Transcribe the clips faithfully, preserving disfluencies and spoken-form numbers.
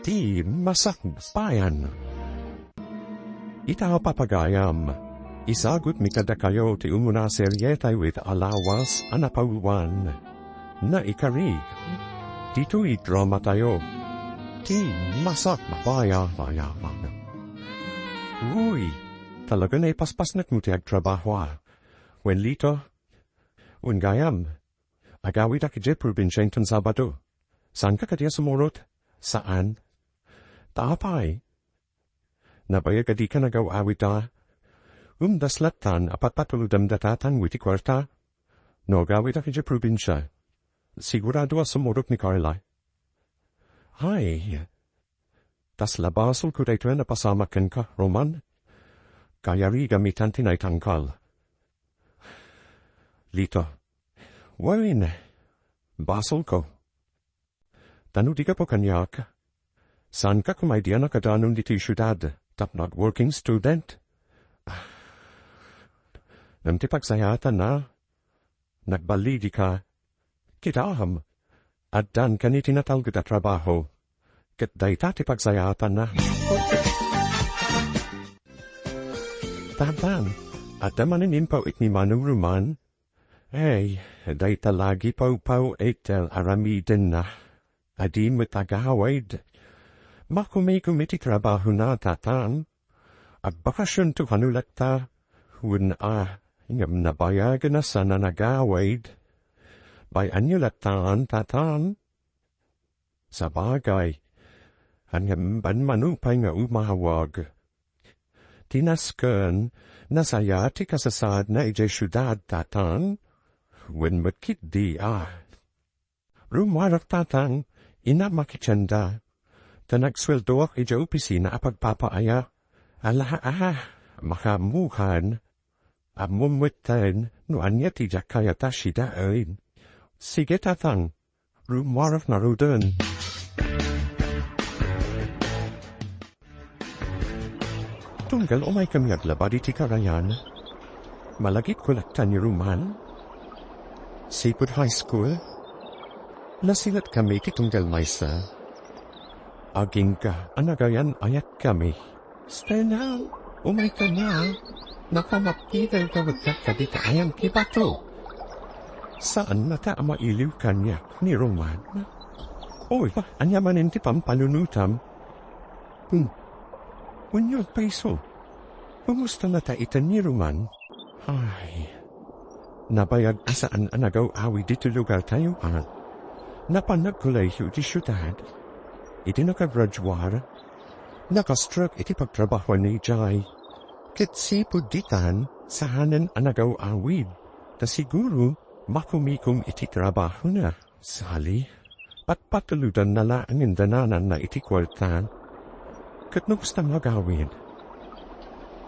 Ti masakbayan. Ita, papagayam, isagutmi kadakayo ti umuna a serietayo ita a lawas a napauluan. Naikari, ditoy dramatayo, ti masakbayan. Uy, talaga naipaspasnekmo ti agtrabaho, a. Wen, Lito, wen gayam, agawidak idiay probinsia inton Sabado. Saanka kadi a sumurot? Saan. Ta apay? Nabayag a dika nagaw-awid a. Umdas lattan a patpatulodem da tatangmo iti kuarta. No agawidak idiay probinsia, sigurado a sumurot ni Carla. Ay, kasla basolko daytoy a napasamak kenka, Roman. Kayarigam itan ti naitangkal. Lito. Wen, basolko. Ta no di gapu kaniak, saanka koma idi a nakadanon ditoy siudad tapno ag-working student? Ngem ti pagsayaatanna, nagballigika. Kitaem, addan kani ti natalged a trabaho, ket dayta ti pagsayaatanna. Tatang, adda manen impaw-it ni Manong Roman? Ay, dayta lagi pawpaw-it ti aramidenna. Adi met agawid. Makumikom iti trabahona, Tatang. Agbakasionto kano latta. Wen a, ngem nabayagen a saan a nagawid. Bay-anyo lattan, Tatang. Sabagay, ngem ban mano pay nga umawag. Ti nasken, nasayaat ti kasasaadna idiay siudad, Tatang. Wen met ketdi a. Rumuarak, Tatang, innak makitienda. Ta nagsueldoak idiay opisina a pagpapaaya. Ala, ah, makaammokan. Ammom metten no ania ti diak kayat a sidaen. Sige, Tatang. Rumuarak ngaruden. Tunggal umaykami aglabad iti karayan, malagipko latta ni Roman. Sipud high school, nasiletkami iti tunggal maysa. Agingga a nagayan-ayatkami. Stella, umayka nga. Nakamaptidelka met kadita a yangki bato. Saan latta a mailiw kaniak ni Roman. Oy, ania manen ti pampanunotam? Hmm. Unyon pay isu. Kumusta latta ita ni Roman? Ay, nabayag a saan a nagaw-awid ditoy lugartayo, a. Napan nagkolehiyo iti siudad. Idi nakagraduar, naka-stroke iti pagtrabahuanna idiay. Ket sipud ditan, saanen a nagaw-awid. Ta siguro, makumikom iti trabahona. Sali, patpatulodanna laengen danananna iti kuarta. Ket no kasta nga agawid,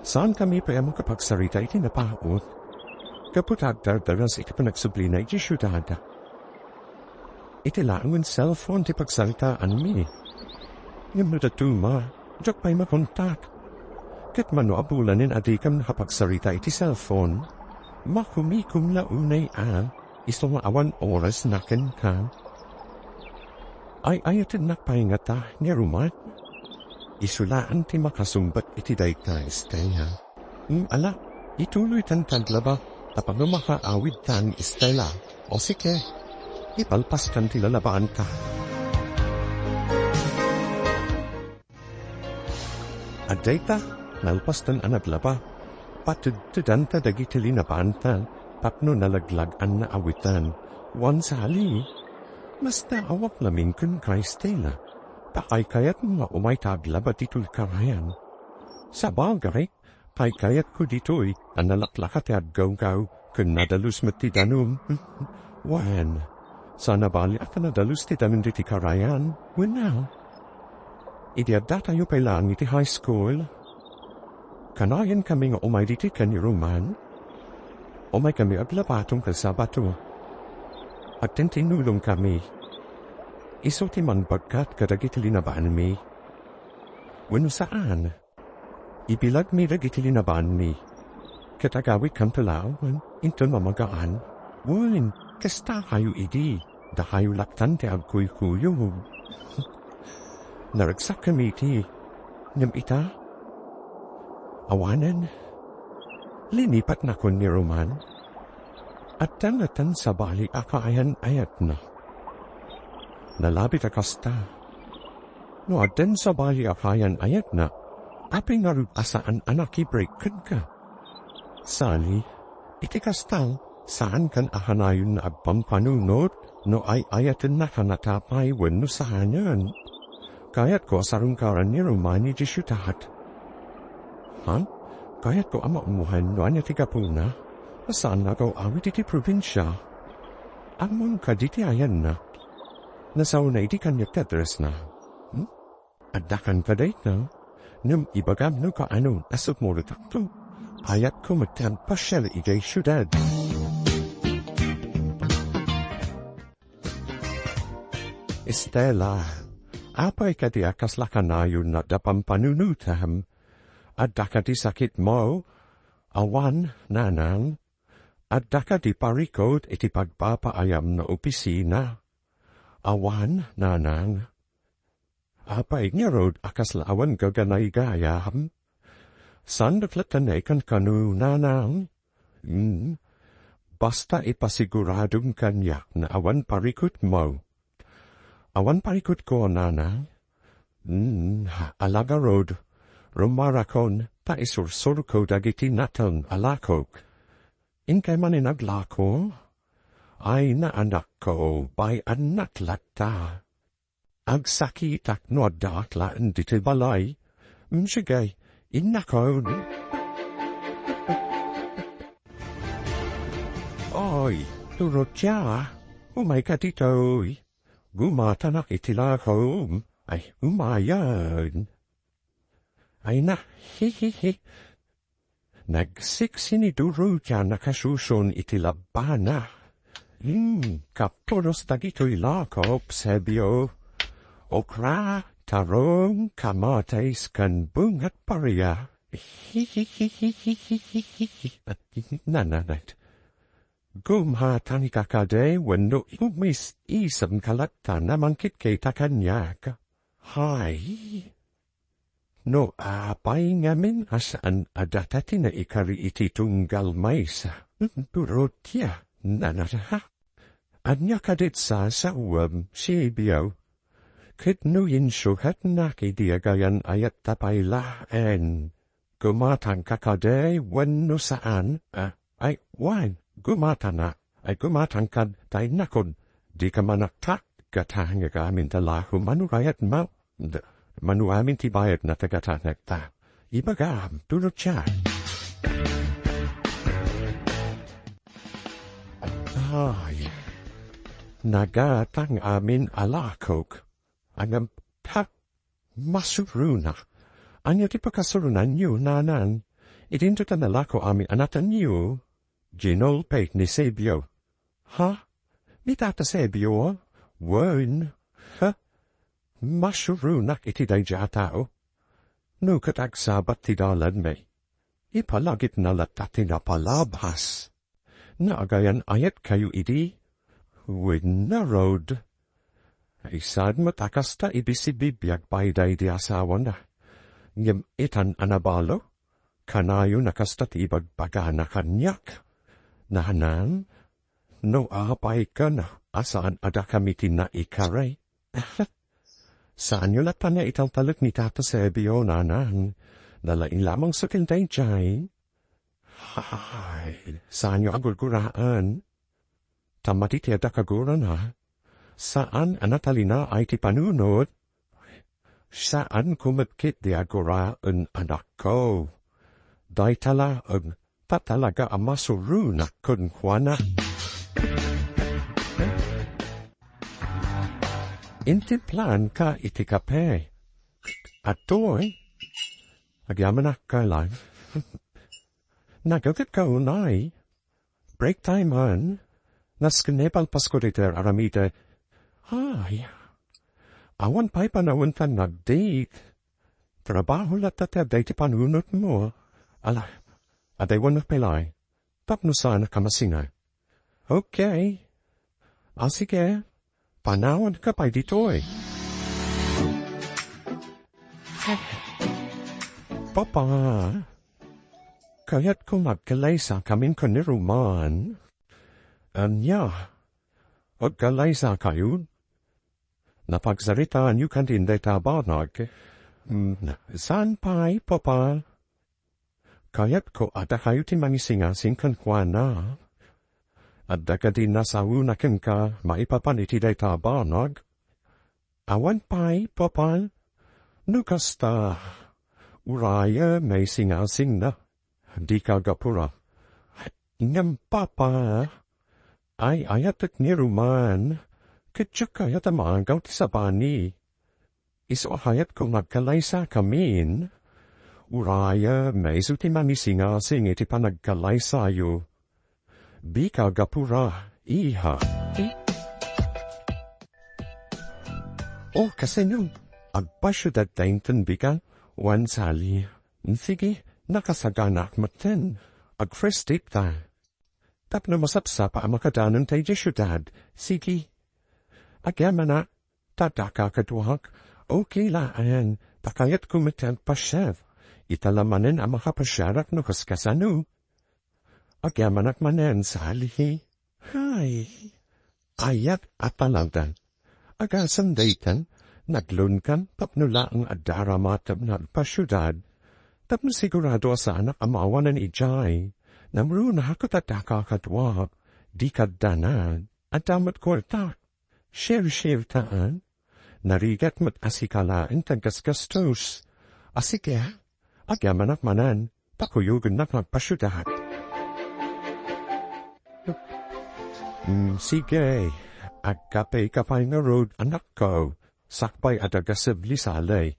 saankami pay a makapagsarita iti napaut, gapu ta agdardaras iti panagsublina iti siudad. Iti laengen cellphone ti pagsaritaanmi. Ngem no dadduma, diak pay makontak. Ket mano a bulanen a dikam nakapagsarita iti cellphone, makumikom la unay a. Isu nga awan orasna kenka. Ay-ayatennak pay ngata ni Roman? Isu laeng ti makasungbat iti dayta, Stella. Mm, ala, ituloytan ti aglaba, tapno makaawidtan, Stella. O sige, ipalpastan ti lalabaanta. Adda ita, nalpastan a naglaba, patedtedanta dagiti linabaanta tapno nalaglag-anna awitan. Wen, Sali, masta awak lamin kenka, Stella, ta kaykayatmo nga umayta aglaba ditoy karayan. Sabagay, kaykayatko ditoy a nalaklaka ti aggawgaw ken nadalus met ti danum. Wen, saan a bali a ta nadalus ti danum ditoy karayan. Wen a, idi addatayo pay laeng iti high school, kanayankami nga umay ditoy ken ni Roman. Umaykami aglaba tunggal Sabado. Agtintinnulongkami. Isu ti mangbagkat kadagiti linabaanmi. Wenno saan, ibilagmi dagiti linabaanmi. Ket agawidkanto laeng inton mamagaan. Wen, kastakayo idi, dakayo lattan ti agkuykuyog. naragsakkami iti. Ngem ita, awanen, linipatnakon ni Roman. Adda ngatan sabali a kaayan-ayatna. Nalabit a kasta. No addan sabali a kaayan-ayatna, apay ngarud a saan a nakibreak kenka? Sali, iti kasta, saankan a kanayon nga agpampanunot no ay-ayatennaka nga tapay wenno saanen. Kayatko a sarungkaran ni Roman iti siudad. Ha? Kayatko a maammoan no ania ti gapuna a saanna nga aw-awid iti probinsia. Ammom kadi ti ayanna? Nasaona idi kaniak ti addressna. Hmm? Addakan kadayta, ngem ibagam no kaano a sumurotakto. Kayatko met ti agpasiar idiay siudad. Estela, apay kadi a kasla kanayon nga adda pampanunotam? Adda kadi sakitmo? Awan, nanang. Adda kadi parikut iti pagpapaayam nga opisina? Awan, nanang. Apay ngarud a kasla awan gaganaygayam? Saan met laeng a kankano, nanang? Hmm. Basta ipasiguradom kaniak nga awan parikutmo. Awan parikutko, nanang. Hmm, ala ngarud, rumarakon ta isursurko dagiti nateng a lakok. Inkay manen aglako? Ay, anakko, bay-annak latta. Agsakitak no addaak laeng ditoy balay. Mm, sige, innakon. Oy, Dorotia, umayka ditoy. Gumatanak iti lakom. Ay, umayen. Ay na, hihihi. Nagsiksi ni Dorotia nakasuson iti labbana. Hmm, kapulos dagitoy lakop, Sebio. Okra, tarong, kamatis, ken bungat paria. Nananat. Gumatanak kadi wenno umis-isemka latta a mangkitkita kaniak? Hay. No apay ngamin a saan a data ti naikari iti tunggal maysa, Dorotia, nanata. Ania kadit sasawem, Sebio? Ket no insugatnak idi agayan-ayatta pay laeng, gumatanka kadi wenno saan? Ah, ay, wen, gumatanak. Ay, gumatanka, ta innakon, dika manaktak, gatangek amin ta lakom, mano kayatmo? D-, mano amin ti bayadna ta gatangekta. Ibagam, Dorotia. Ay, nagatang amin a lakok. Ngem, ha, masuronak. Ania ti pakasurunanyo, nanang? Idinto ta nalako amin a natanyo. Ginulpit ni Sebio. Ha? Ni Tata Sebio? Wen. Ha? Masuronak iti daydiay a tao. No ket agsabat ti dalanmi, ipalagipna latta ti napalabas. Naagayan-ayatkayo idi? Wen ngarud. Ay, saan met a kasta ibisibibiag pay daydi asawana. Ngem itan a nabalo, kanayon a kasta ti ibagbagana kaniak. Nanang, no apay ken a saan a dakami ti naikari. Saanyo latta nga italtalek ni Tata Sebio, nanang. Nalaing lamang sa ken daydiay. Ay, saanyo a gurguraan. Ta madi ti adda kagurana. Saan a natalinaay ti panunot. Saanko met ketdi a guraen, anakko. Dayta laeng, ta talaga a masuronak kenkuana. Intimplanka iti kape. Adtoy. Agyamanak, Carla. Nagagetka unay. Break time man. Nasken ipalpasko daytoy aramidek. Ay. Awan pay panawen ta nag-date. Trabaho latta ti adda iti panunotmo. Ala, adaywannak pay laeng. Tapno saanak a masinag. Okay. A, sige. Panawanka pay ditoy. Papa, kayatko nga agkallaysakamin ken ni Roman. Ania? Agkallaysakayon? Napagsaritaanyo kadin dayta a banag? Hmm, saan pay, Papa? Kayatko a dakayo ti mangisingasing kenkuana. Adda kadi nasaona kenka maipapan iti dayta a banag? Awan pay, Papa. No kasta, urayem nga isingasingna. Dika gapura. Ngem, Papa, ay-ayatek ni Roman, ket diak kayat a maagaw ti sabali. Isu a kayatko nga agkallaysakamin. Urayem nga isu ti mangisingasing iti panagkallaysayo. Dika gapura, iha. O, kasano? Agpasiudadta inton, Bika? Wen, Sally. Sige, nakasaganaak metten. Ag-first date ta. Tapno masapsapa a makadanonta idiay siudad. Sige. Agyamanak, ta daka kaduak. Okay laeng, ta kayatko met ti agpasiar. Ita la manen a makapasiarak no kaskasano. Agyamanak manen, Sally. Hay, ayat a talaga. Agasem daytan, naglunkan tapno laeng adda ramatem nga agpasiudad. Tapno sigurado a saanak a maawanan idiay. Namrunak ket adda kakaduak, dika addanan. Adda met kuarta. Share-share taan. Narigat met a sika laeng ti aggasgastos. A sige, agyamanak manen, ta kuyogennak nga agpasiudad. Mm, sige, agkapeka pay ngarud, anakko. Sakbay a dagasem ni Sally.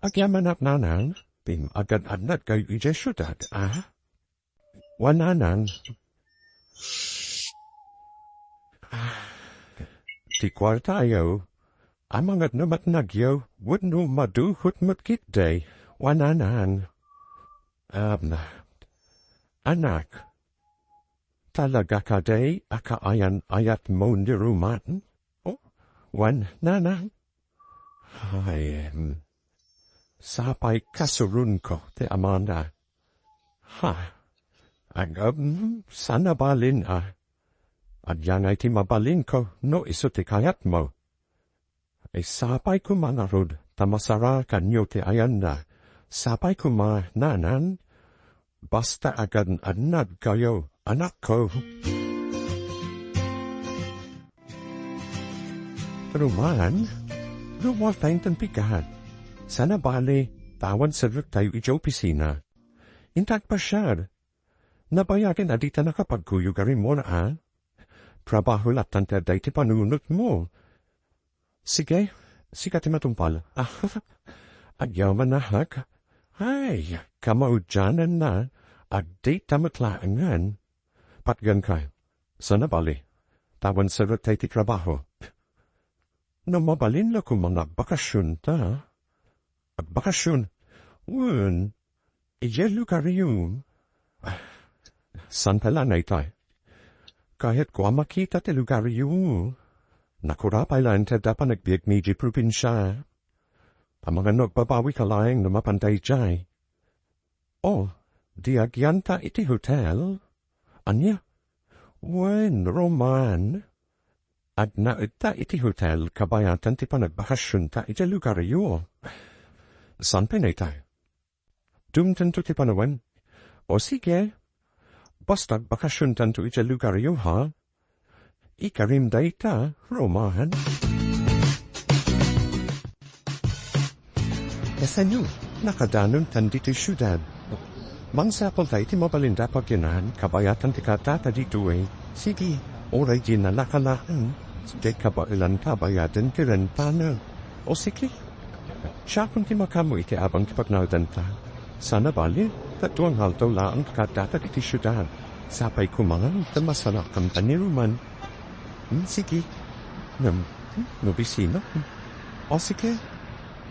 Agyamanak, Nanang, pim-, agad-adnad kayo idiay siudad, a? Wen, Nanang. Ti kuartayo, amangan no matnagyo, wenno madukot met ketdi, Nanang. Am, anak, talaga kadi a kaayan-ayatmo ni Roman? O, wen, Nanang? Ay, em, sapay kasuronko ti amana. Ha? Ag-, em, saan a balin a. Ania ngay ti mabalinko no isu ti kayatmo? Ay, sapay koma ngarud ta masarakanyo ti ayanna. Sapay koma, Nanang, basta agan-annad kayo, anakko. Roman, rummuarta inton pigat. Saan a bali, ta awan serrektayo idiay opisina. Inta agpasiar. Nabayagen a dita nakapagkuyog a rimmuar, a? Trabaho lattan ti adda iti panunotmo. Sige, sika ti matungpal. Ah, agyaman, ahak. Ay, kamaudiananna, adda ta met laengen. Patgenka. Saan a bali, ta awan serrektayo iti trabaho. No mabalin la koma nga agbakasionta. Agbakasion? Wen, idiay lugaryo. Saan pay la dayta? Kayatko a makita ti lugaryo. Nakura pay laeng ti adda panagbiagmi idiay probinsia. Amangan no agbabawika laeng no mapan daydiay. O, di agyanta iti hotel? Ania? Wen, Roman. Agnaedta iti hotel kabayatan ti panagbakasionta iti lugaryo. Saan pay dayta? Dumtento ti panawen. O sige. Basta agbakasiontanto iti lugaryo, ha? Ikarim dayta, Roman. Kasano, nakadanontan ditoy siudad. Mangsapulta iti mabalinda a pagyanan, kabayatan ti katata ditoy. Sige, uray dinalaka laeng, diay kabaelanta a bayaden ti rentana. O sige, siakon ti makaammo iti abang ti pagnaedanta. Saan a bali, ta dua nga aldaw laeng ti katata ditoy siudad. Sapay koma ta masarakanka ni Roman. Hmm, sige. Ngem, hmm, no bisina? O sige,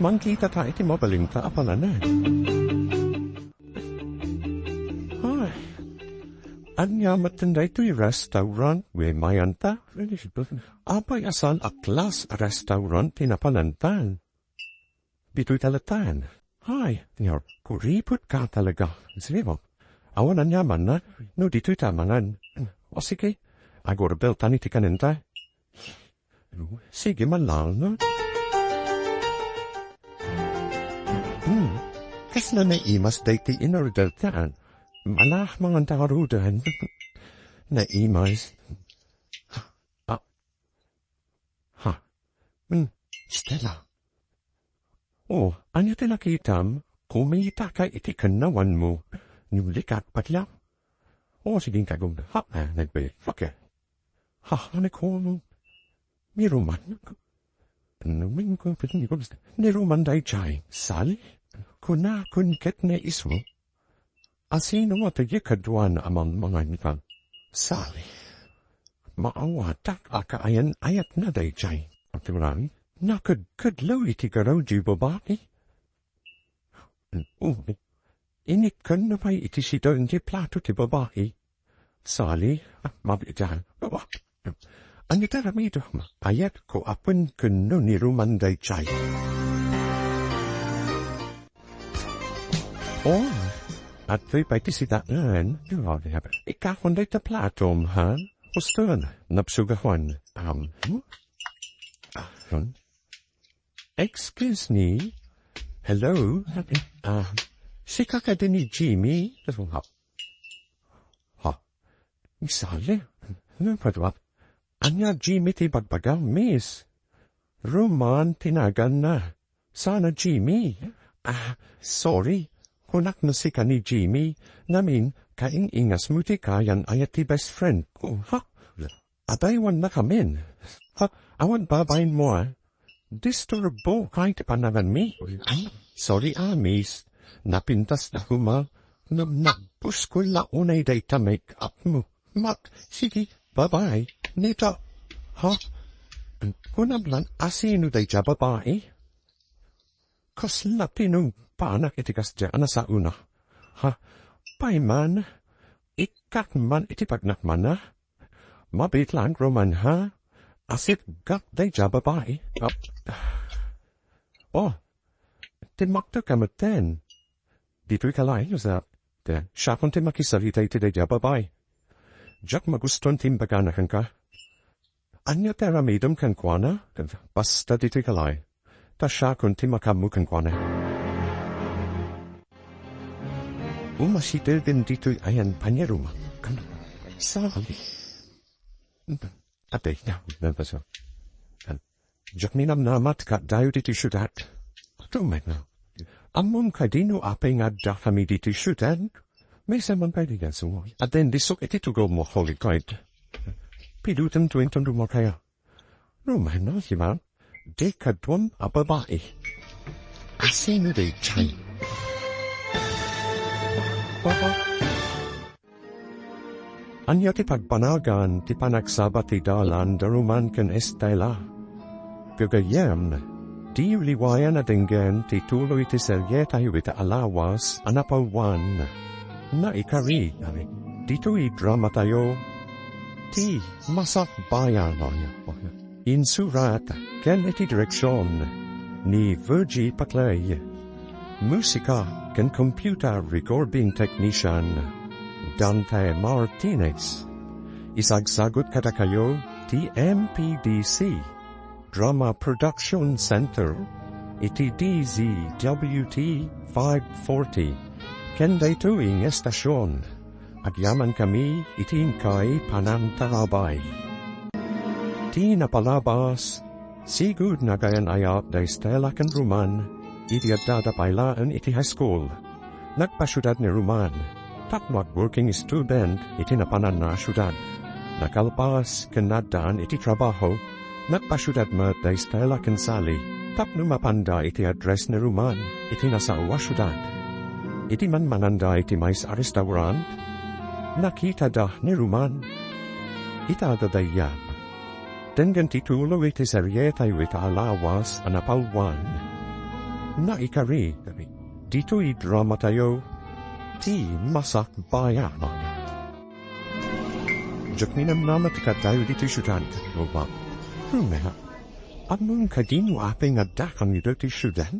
mangkitata iti mabalinta a pananen. Ay, ania met daytoy restaurant wenno mayanta? Apay a saan a class a restaurant ti napanantan? Ditoy ta latta. Ay, Senyor, kuripot ka talaga. Sige mo. Awan aniaman na, no ditoy ta mangan. O sige, agurdel tani ti kanenta. Sige man lang, no? Hmm, kasla naimas daytoy inorder ta. Mala, mangan ta ngaruden. Naimas. Ah, ha? Hmm, Stella. Oh, ania ti nakitam? Kumitaka iti kennawanmo. Niulikak pati lang. Oh, sige, kagum. Ha, ah, nagbe-, okay. Ha, ano ko, ni Roman? Ano, ni Roman dayjay, Sally? Kuna, kun ket ne ismo? Asino nga tayo kaduan a mammangan ka? Sally. Maawatak a kaayan-ayat na dayjay. Ati lang, nakadkadlaw iti garaw di babae. Oh, inikkan na pay iti sidon ti plato ti babae. Sally, ah, mabiitan. Ania ti aramidem? Ayat ko a pun ken no ni Roman dayjay. Oh, adtoy pay ti sidaen. Ikakon dayta platom, ha? Uston, napsugawan. Um, ah, hmm? Excuse me? Hello? Ah, sika kadi ni Jimmy? Ha? Ha? Ni Sally? Ano pa diba? Ania Jimmy ti bagbaga, miss? Roman ti naganna. Saan a Jimmy? Ah, sorry. Kunak no sika ni Jimmy. Ngamin, kaing-ingasmo ti kaayan-ayat ti best friend ko. Ha? Adaywanna kamin. Ha, awan babainmo, ah. Disturbo kay ti pananganmi. Ay, sorry, ah, miss. Napintas na kuma. Ngem nagpuskol la unay dayta make-up mo. Mak, sige, bye-bye. Nita, ha? Kunam lan, asino dayta babae? Kasla tinungpanak iti kasdiay a nasaona. Ha? Pay man, ikkak man iti pagnakmana. Mabit lang, Roman, ha? Asitgak dayta babae. Ah. Oh, timmakto ka metten. Ditoy ka laeng, sa, te, siakon ti makisarita iti dayta babae. Diak maguston ti imbagana kenka. Ania ti aramidem kenkuana? Basta ditoy ka laeng. Ta siakon ti makaammo kenkuana. Umasitegen ditoy ayan panirumak. Sali. Atay, na, na, na, na, Diak minamnama ti kadayo ditoy siudad. Tumay na. Ammom kadi no apay nga adda kami ditoy siudad? Maysa man pay digan sumoy. Adda indisok iti tugawmo, Holy Guide. Pidutem to inton dumakaya. Rumay na, si Ma'am. Di kaduam a babae. Asino dayjay? Papa. Ania ti pagbanagan ti panagsaba ti dalan da Roman ken Estela? Gagayyem, di liwayan a denggen ti tuloy ti serietayo ita a lawas a napawan. Naikari, ditoy dramatayo, ti Masakbayan. Insurat ken iti direksion ni Virgie Paclay. Musika ken computer recording technician, Dante Martinez. Isagsagut kadakayo ti M P D C Drama Production Center iti D Z W T five forty. Ken daytoy nga estasion, agyamankami iti inkay panangtarabay. Ti napalabas, sigud nagayan-ayat da Estela ken Roman, idi addada pay laeng iti high school. Nagpasiudad ni Roman tapno ag-working student iti napananna a siudad. Nakalpas ken naaddaan iti trabaho, nagpasiudad met da Estela ken Sally tapno mapanda iti address ni Roman iti nasao a siudad. Idi manmananda iti maysa a restaurant, nakitada ni Roman. Ita adda dayag. Denggen ti tuloy iti serietayo ita a lawas a napawan. Naikari, ditoy dramatayo, ti Masakbayan. Diak minamnama ti kadayo ditoy siudad, Roma. Romeo, ammom kadi no apay nga addakami ditoy siudad?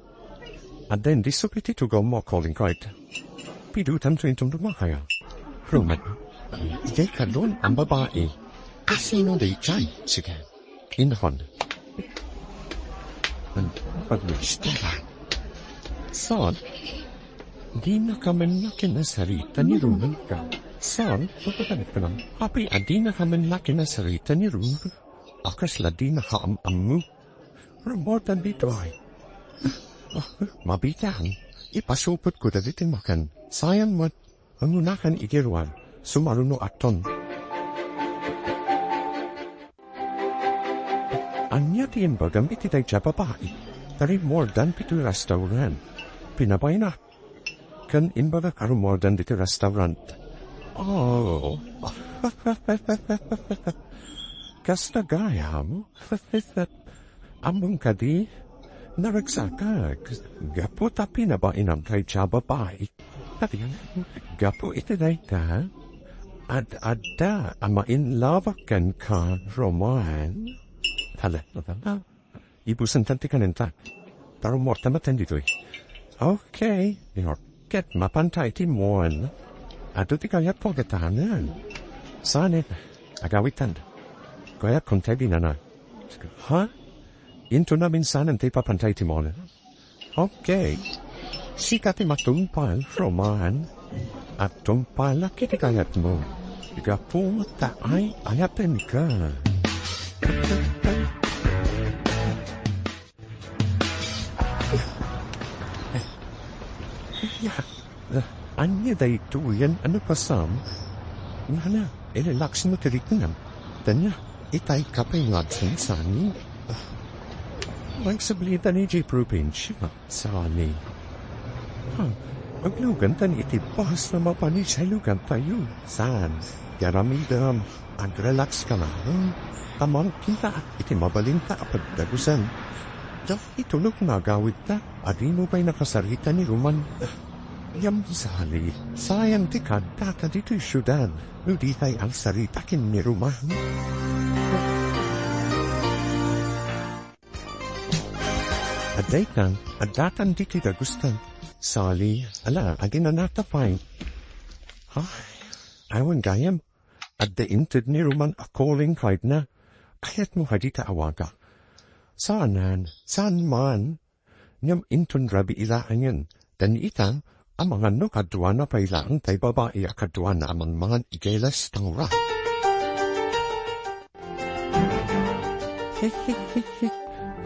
Adda indi supi ti tugawmo a calling card. Pidutan to inton dumakaya. Ruman. Idiay kadun ang babae. Kasino daytoy? Sige. Inhon. Ang pagmistera. Son, dina ka man nakinasarita ni Roman ka. Son, pagkakalit ka lang. Papi, a dina ka man nakinasarita ni Roman. Akas la dina ka am-ammo. Rambutan ditoy. Ah, mabitan. Ipasupot ko dagiti makan. Sayan met. Angunakan iti ruar. Sumaruno aton. Ania ti imbagam iti dayta babai? Tari more than pitoy restaurant. Pinabayna. Ken imbagak a rumordan diti restaurant. Oh. Kasta gayam? Ammom kadi? Naragsakak. Gapu ta pinabainam dayta babai. Kadi, gapu iti dayta, ad-adda a ma-in love kenka, Roman. Hala, hala. Ibusen tan ti kanenta. Tarumorta maten ditoy. Okay, dinor. Ket mapanta iti muan. Adu ti kayat pagatanan. Saan, agawid tan. Kayat kon tayo binana. Ha? Into namin saan ti papanta iti muan. Okay. Sika ti matungpal, Roman. At tungpalak iti kayatmo. Gapu ta ay-ayatenka. Ya, ania daytoyen a napasam? Nana, irelax mo ti riknam. Tanya, itay ka pay nga adsen sani. Ay, sablita ni J. Provincia. Sani. Ha, aglugan tan iti bus na mapan idiay lugar tayo. Saan? Garamidam, agrelax ka na. Hmm? Tamang kita iti mabalinta a pagdagusan. Diak itulok na agawid ta, adimo pay nakasarita ni Roman. Yam sali, sayang ti kadda ta ditoy siudad, no ditay agsarita ken ni Roman. Adda itan, addatan ditoy dagustan. Sali, ala, aginanata pay. Ha? Awan gayam. Adda inted ni Roman a calling card na. Kayatmo kadi ta awaga? Saanen, saan man. Ngem inton rabii laengen. Tan ita, amangan no kaduana pay laeng tay babai a kaduana a mangmangan idiay restaurant.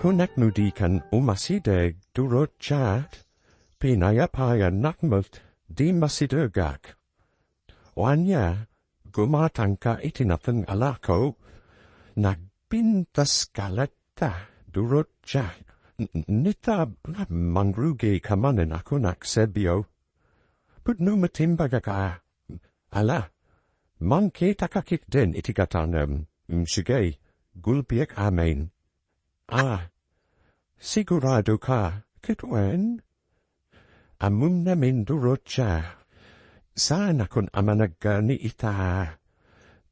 Kunak no dikan umasideg, Dorothea, pinayapayannak met, di masidegak. O ania, gumatangka iti nateng a lako, nagpintaska latta, Dorothea. N-, nita, mangrugika manen a kunak, Sebio. Pudno met imbagak a, ala, mangkitaka ketdin iti gatanem. Mm, sige, gulpiek amin. Ah, siguradoka, ket wen? Ammom namin, Dorothea, saanakon a managani ita.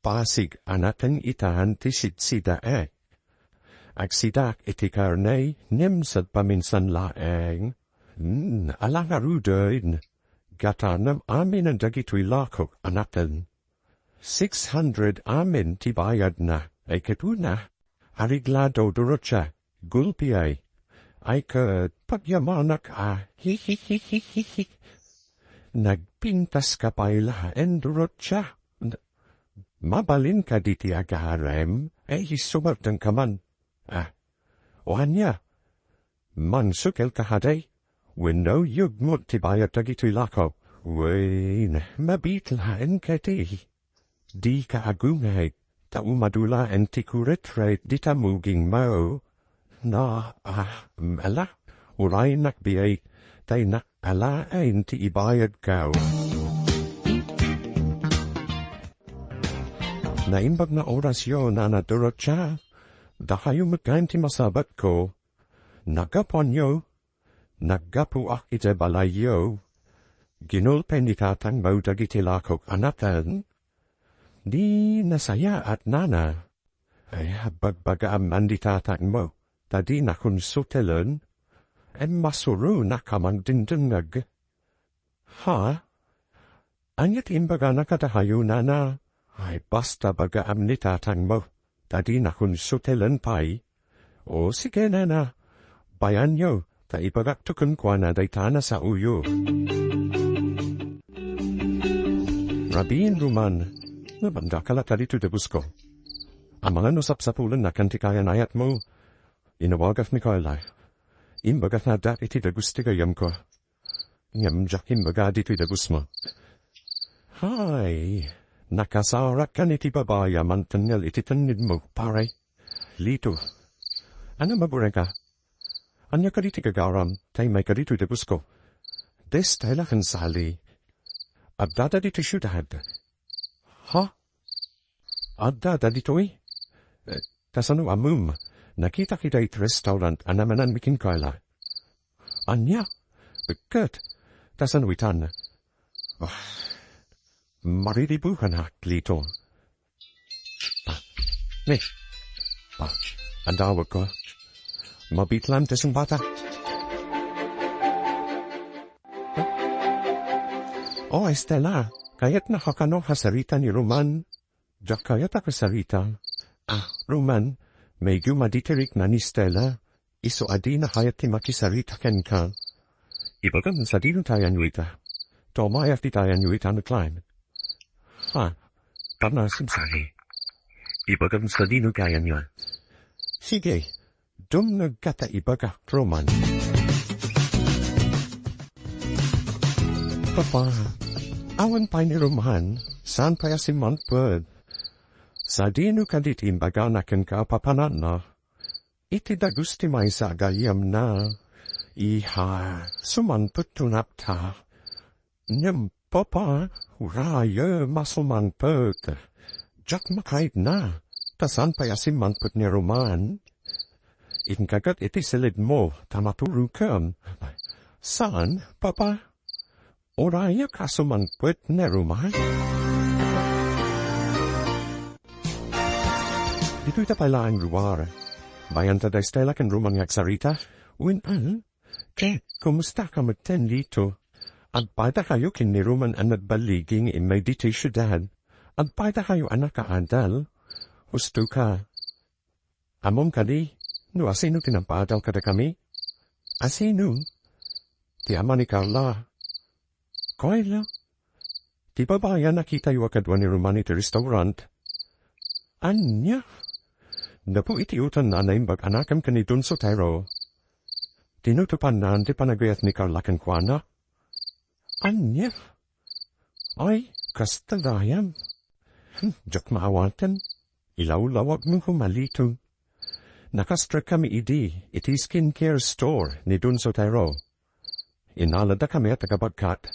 Pasig a nateng itan ti sidsidaek. Agsidak iti karne, ngem sadpaminsan laeng. Hmm, ala ngaruden, gatanem aminen dagitoy lakok a nateng. Six hundred amin ti bayadna, ay ket una, areglado, Dorothea, gulpiay. Ay ket pagyamanak a, hihihihihihi. Nagpintaska pay laeng, Dorothea. Mabalin kadi ti agarem, ay isumertengka man. Ah, o ania? Mansukelka kadi? Wenno yegmo ti bayad dagitoy lako? Wen, mabiit laeng kadi. Dika agungay, ta umadu laeng ti kuretre dita mugingmo. Na, ah, ala, uraynak biay, ta innak alaen ti ibayadko. Naimbag nga orasyo, Nana Dorothea, dakayo met gayam ti masabatko. Naggapuanyo, naggapuak idiay balayyo. Ginulpi ni tatangmo dagiti lakok a nateng. Di nasayaat, Nana. Ay, bagbagaam man ni tatangmo, ta dinakon sutelen. Em, masuronaka mangdengdengngeg. Ha? Ania ti imbagana kadakayo, nana? Ay, basta bagaam ni tatangmo. Ta dinakon sutelen pay. O, sige, nana. Bayanyo, ta ibagakto kenkuana dayta a nasaoyo. Rabiin, Roman. Nabandak a la ta ditoy dagusko. Amangan no sapsapulennak ti kayan-ayatmo. Inawagak ni Carla. Imbagak nga adda iti dagus ti gayyemko. Ngem diak imbaga ditoy dagusmo. Hay, nakasarak kan iti babai a mangtengngel iti tengngedmo, pare. Lito. Ania, maguray ka? Ania kadi ti gagaram, ta immayka ditoy dagusko? Desta la ken Sally. Addada ditoy siudad. Ha? Addada ditoy? Eh, ta sano ammom, nakitak ida iti restaurant a namananmi ken Carla. Ania? Ket, ta sano itan? Ah, mariribukanak, Lito. Ah, ni. Ah, andawagko. Mabitlam ti sungbata. Oh, Estela, kayatnaka kano a sarita ni Roman? Diak kayat a kasarita. Ah, Roman, medyo maditirikna ni Stella. Isu a dina kayat ti makisarita kenka. Ibagam sadino ti ayanyo ita. Tumayak ti ayanyo ita, Klein. Ha? Parnasim, Sally. Ibagam sadino ti ayanyo. Sige. Dumngegka ta ibagak, Roman. Papa, awan pay ni Roman, saan pay a simmangpet? Sadino kadi ti imbagana kenka a papananna? Iti dagus ti maysa a gayyemna. Iha, sumangpet ti unakta. Ngem, Papa, urayem a sumangpet. Diak makaidna, ta saan pay a simmangpet ni Roman. Inka ket iti silidmo, ta maturokem. Saan, Papa? Urayek a sumangpet ni Roman? Ditoy ta pay laeng lugar. Bayan ta da Stella ken Roman nga agsarita? Wen, al? Ket, kumustaka metten, Lito? Agpaydakayo ken ni Roman a nagballigi nga immay ditoy siudad. Agpaydakayo a nakaadal. Husto ka. Ammom kadi, no asino ti napaadal kadakami? Asino? Ti ama ni Carla. Carla? Ti babai a nakitayo a kadua ni Roman iti restaurant. Ania? Gapu iti utanna a naimbag anakem ken ni Don Sotero. Tinutopanna ti panagayat ni Carla kenkuana. Ania? Ay, kasta gayam. Hmm, diak maawaten. Ilawlawagmo koma, Lito. Nakastrekami idi iti skincare store ni Don Sotero. Innaladakami a taga-bagkat.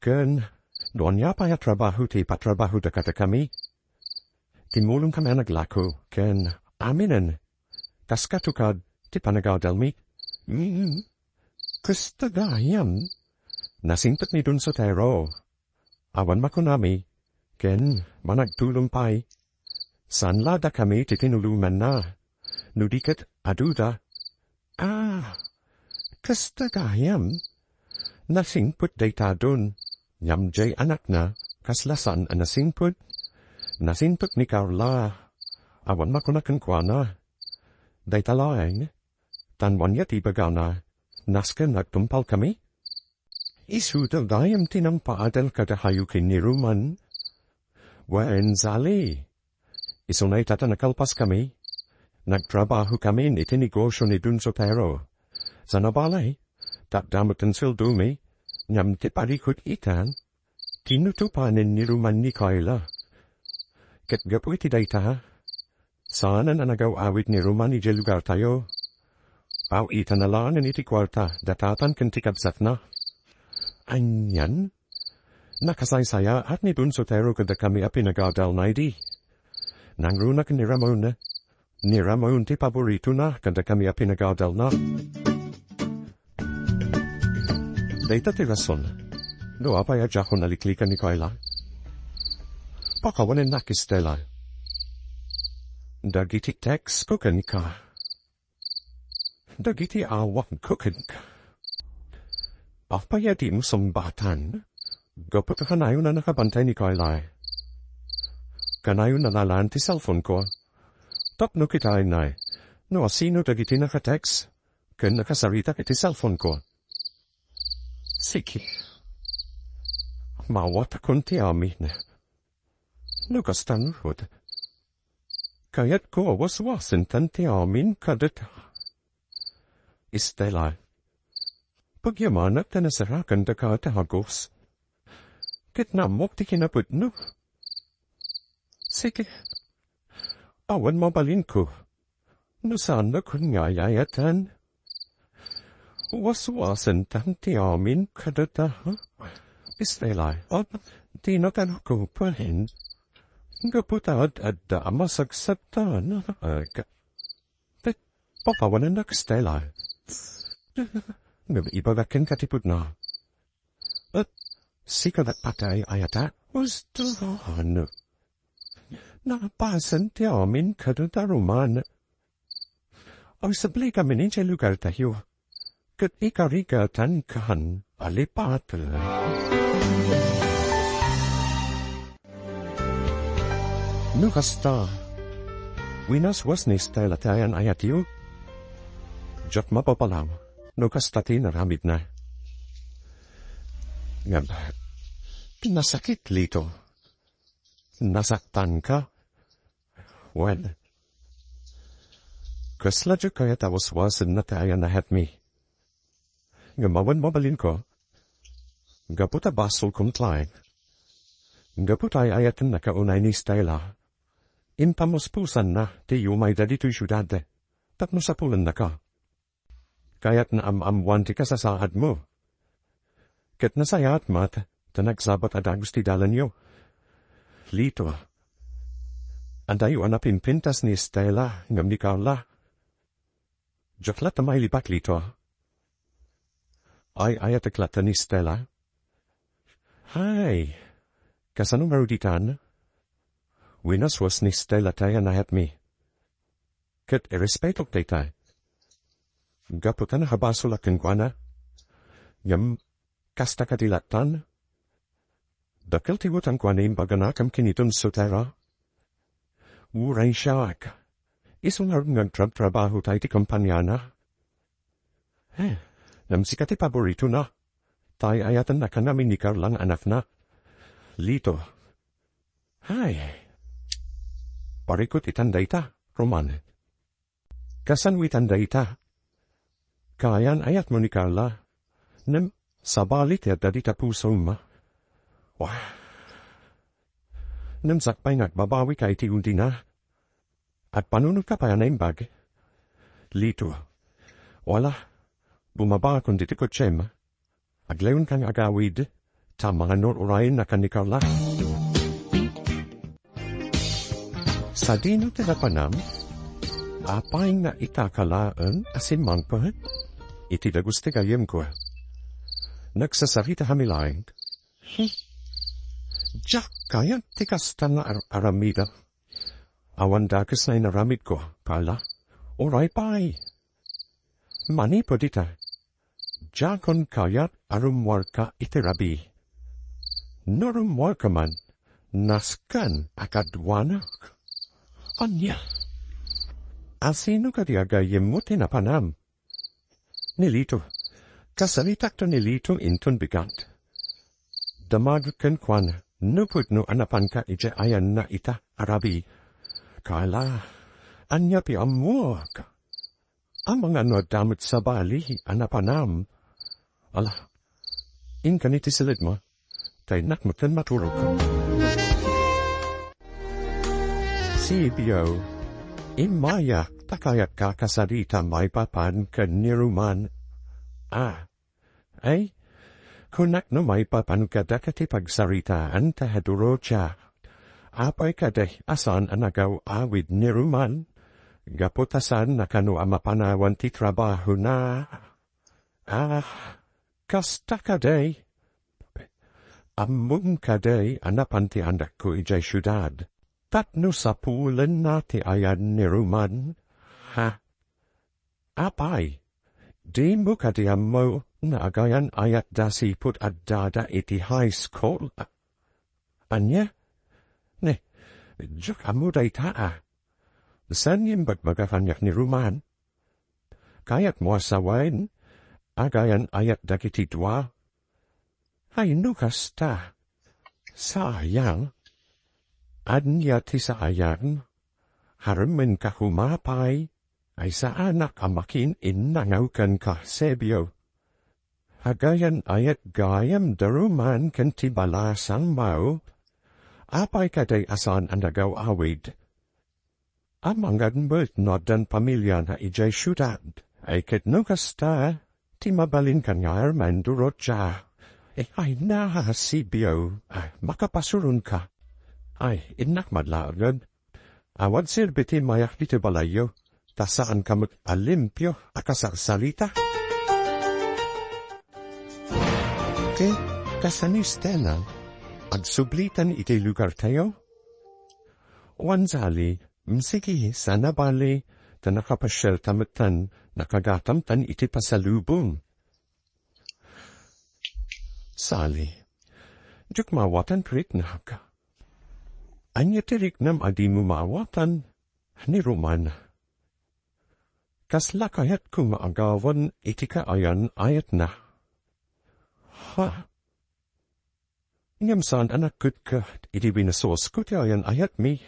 Ken, no ania pay a trabaho ti ipatrabahoda kadakami, timmulongkami a naglako, ken aminen, kas katukad ti panagadalmi. Mm. Kasta gayam, nasingpet ni Don Sotero. Awan makunami, ken managtulong pay. Saan la dakami ti tinulonganna. No di ket aduda. Ah, kasta gayam. Nasingpet dayta Don. Ngem diay anakna, kasla saan a nasingpet. Nasingpet ni Carla. Awan makuna kenkuana. Dayta laeng, tan ania ti ibagana, nasken nagtungpalkami? Isuda gayam ti nangpaadal kadakayo ken ni Roman? Wen, Sally. Isuna ita ta nakalpaskami. Nagtrabahokamin iti negosio ni Don Sotero. Sana balay, ta adda met ti sueldomi, ngem ti parikut ita, tinutopanen ni Roman ni Carla. Ket gapu iti dayta, saanen a nagaw-awid ni Roman idiay lugartayo. Aw-itana laengen iti kuarta, datatan ken ti kabsatna. Anian? Nakasaysayaat ni Don Sotero kadakami a pinagadalna idi. Nangruna ken ni Ramon. Ni Ramon ti paboritona kadakami a pinagadalna. Dayta ti rason no apay a diakon naliklikan ni Carla. Pakawanennak, Stella, dagiti textko kenka. dagiti awagko kenka. Apay a dimo sungbatan? Gapu ta kanayon a nakabantay ni Carla. Kanayon a nalaan ti cellphone-ko. Tapno kitaennay no asino dagiti naka-text ken nakasarita iti cellphone-ko. Sige. Maawatakon ti amin. No kasta ngarud, kayatko a waswasentan ti amin kadata. Estela, pagyamanak ta nasarakan daka a tagus. Ket naammok ti kinapudno. Sige. Awan mabalinko. No saannak nga ay-ayatan. Waswasentan ti amin kadata, ha? Estela, at di na ka nakupahin. Gapu ta ad-adda a masagsagtan. Ag-, Tet, papawanennak, Estela. Ngem ibagak kenka ti pudno. Et sika met pay ti ay-ayatak? Gusto, ano? Napasen ti amin kadata, Roman. Agsubli kami idiay lugartayo. Ket ikarigatankan a lipat. No kasta, winaswas ni Estela ti ayan-ayatyo. Diak mapapalaw no kasta ti inaramidna. Ngem, nasakit, Lito. Nasaktanka. Wen, kasla diak kayat a waswasenna ti ayan-ayatmi. Ngem awan mabalinko, gapu ta basolko met laeng. Gapu ta ay-ayatennaka unay ni Estela, impamuspusanna ti yumayda ditoy siudad tapno sapulennaka. Kayatna am-ammoan ti kasasaadmo. Ket nasayaat met ta nagsabat a dagus ti dalanyo. Lito, adayo a napimpintas ni Estela ngem ni Carla. Diak latta mailipak, Lito. Ay-ayatek latta ni Estela. Hay, kasano ngarud itan? Winaswas ni Estela ti ayan-ayatmi. Ket irespetok dayta. Gapu ta nakabasolak kenkuana. Ngem kasta kadi lattan? Dakkel ti utangko a naimbagana ken kiniton sutera. Uray siak. Isu ngarud nga agtrabtrabaho ta iti kompaniana. Eh, ngem sika ti paboritona. Ta ay-ayatennakan amin ni Carla nga anakna. Lito. Hay. Parikut itan dayta, Roman. Kasano itan dayta? Kaayan-ayatmo ni Carla. Ngem, sabali ti adda dita pusom. Wah. Ngem sakbay nga agbabawika iti udina, agpanunotka pay a naimbag. Lito. Wala. Bumabakon ditoy kotsem. Aglawonka nga agawid, ta manganur-urayennaka ni Carla. Sadino ti napanam? Apay nga ita ka laeng a simmangpet iti dagus ti gayyemko? Nagsasaritaka met laeng. Hmm. Diak kayat ti kasta nga ar-, aramidek. Awan dakes nga inaramidko, Carla. Uray pay. Manipud ita, diakon kayat a rummuarka iti rabii. No rummuarka man, nasken a kaduanak. Ania? Asino kadi a gayyemmo ti napanam? Ni Lito. Kasaritakto ni Lito inton bigat. Damagek kenkuana no pudno a napanka idiay ayanna ita a rabii. Carla, ania ti ammoak? Amangan no adda met sabali a napanam. Ala, inkani ti siledmo. Kayatnak metten maturog. Sibio, immayak ta kayatka a kasarita maipapan ken ni Roman. Ah, ay, kunak no maipapan kadaka ti pagsaritaan ta Dorotia. Apay kadi a saan a nagaw-awid ni Roman? Gapu ta saanna kano a mapanawan ti trabahona. Ah, kasta kadi? Ammom kadi a napan ti anakko idiay siudad tapno sapulenna ti ayan ni Roman? Ha? Apay, Dimo kadi ammo nga agayan ayatda sipud addada iti high school? Ania? Ne, diak ammo dayta a. Saan nga imbagbaga kaniak ni Roman? Kayatmo a sawen, agayan ayat dagiti dua? Ay, no kasta, sayang. Ania ti sayang? Harmenka koma pay, ay saanak a makiinnangaw kenka, Sebio. Agayan ayat gayam da Roman ken ti balasangmo. Apay kadi a saan a nagaw-awid? Amangan met no addan pamiliana idiay siudad. Ay ket no kasta, ti mabalinkan nga Armando Rocha. Eh, ay na, Sebio. Ay, makapasuronka. Ay, innak man laengen. Awan serbi ti mayak ditoy balayyo, ta saanka met a limpio a kasarsarita. Ket kasano ni Stella? Agsublitan iti lugartayo? Wen Sally, mm, sige, saan a bale, ta nakapasialta metten, nakagatamtan iti pasalubong. Sally, diak maawatan ti riknak. Ania ti riknam a dimo maawatan? Ni Roman. Kasla kayatko nga agawan iti kaayan-ayatna. Ha? Ngem saan a naketket iti binasosko ti ayan-ayatmi.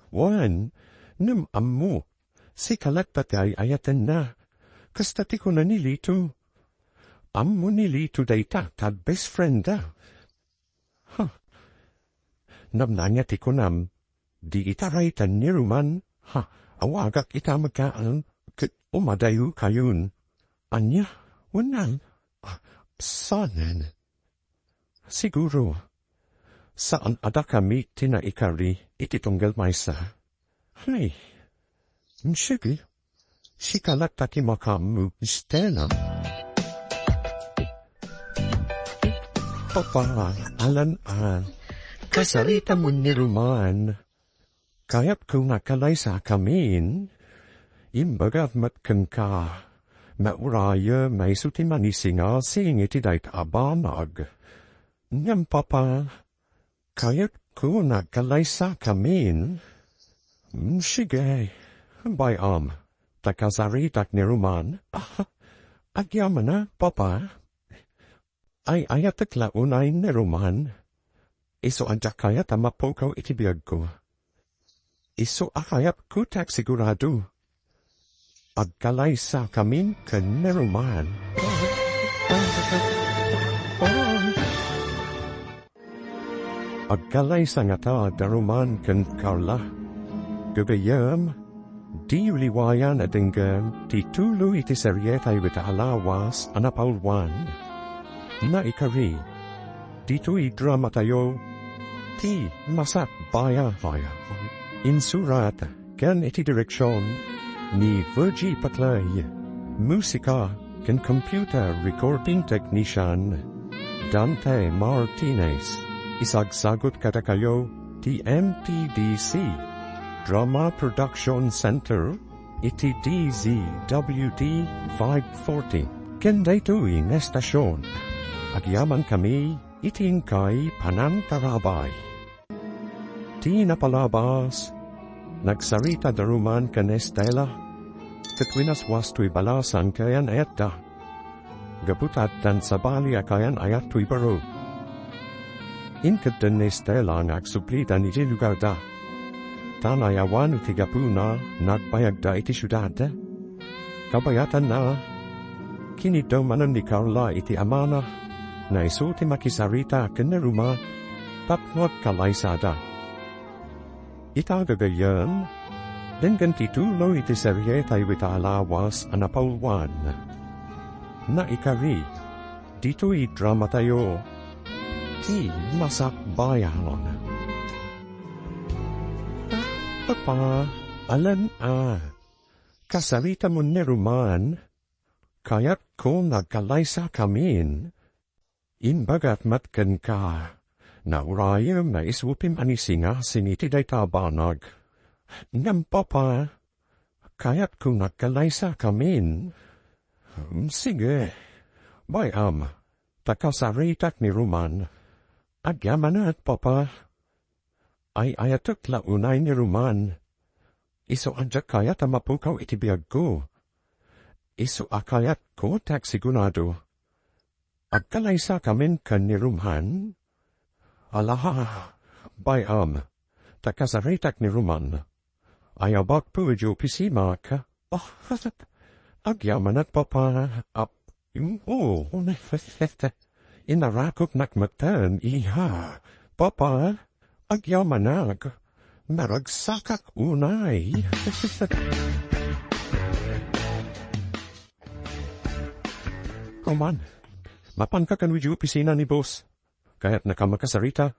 Wen, ngem ammo, sika latta ti ay-ayatenna. Kasta ti kuna ni Lito. Ammo ni Lito dayta ta best friend da. Ha? Namnanya ti kunam, di ita rayten ni Roman, ha, awagak ita met ket umadayo kayon. Ania? Wen, ah, saanen? Siguro, saan a dakami ti naikari iti tunggal maysa. Hay, sige, sika latta ti makaammo, Stella. Papa, Alan, ah, kasaritamon ni Roman. Kayatko nga agkalaysakamin. Imbagak met kenka, naurayem a isu ti manisingasing iti dayta a banag. Ngem, Papa, kayatko nga agkalaysakamin. Mm, sige, bay-am, ta kasaritak ni Roman. Ah, agyamanak, Papa. Ay-ayatek la unay ni Roman. Isu a diak kayat a mapukaw iti biagko. Isu a kayatko ti agsigurado. Agkalaysakamin ken ni Roman. Agkalaysa ngata da Roman ken Carla. Gagayyem, diyo liwayan a denggem ti tulo iti serie tayo ita a lawas a napauluan. Naikari, ditoy dramatayo, ti Masakbayan. Insurat ken iti direksion ni Virgie Paclay. Musika ken computer recording technician, Dante Martinez. Isagsagut kadakayo ti M T D C Drama Production Center iti D Z W T five forty. Ken daytoy nga estasion, agyamankami iti inkay panangtarabay. Ti napalabas, nagsarita da Roman ken Estela, ket winaswas toy balasang kayan-ayatda. Gapu ta addan sabali a kayan-ayat toy baro. Inkeddeng ni Estela nga agsublidan iti lugarda. Ta nayawan ti gapuna nga agbayagda iti siudad. Kabayatanna, kiniddaw manen ni Carla iti amana, nga isu ti makisarita ken ni Roman tapno agkalaysada. Ita gagayyem, denggen ti tulo iti serie tayo ita a lawas a napauluan. Naikari, ditoy dramatayo, ti Masakbayan. Papa, Alan a, kasaritamon ni Roman, kayatko nga agkalaysakamin. Imbagak met kenka, naurayem nga isu ti manisingasing iti dayta a banag. Ngem, Papa, kayatko nga agkalaysakamin. Hmm, sige. Bay-am, ta kasaritak ni Roman. Agyamanak, Papa. Ay-ayatek la unay ni Roman. Isu a diak kayat a mapukaw iti biagko. Isu a kayatko ti agsigurado. Agkalaysakamin ken ni Roman? Ala, bay-am, ta kasaritak ni Roman. Ayabakto idiay opisinana. Oh, agyamanak, Papa. Ap-, oo, inarakoknak metten, iha. Papa, agyamanak. Naragsakak unay. Roman, mapanka kano idiay opisina ni boss? Kayatnaka makasarita?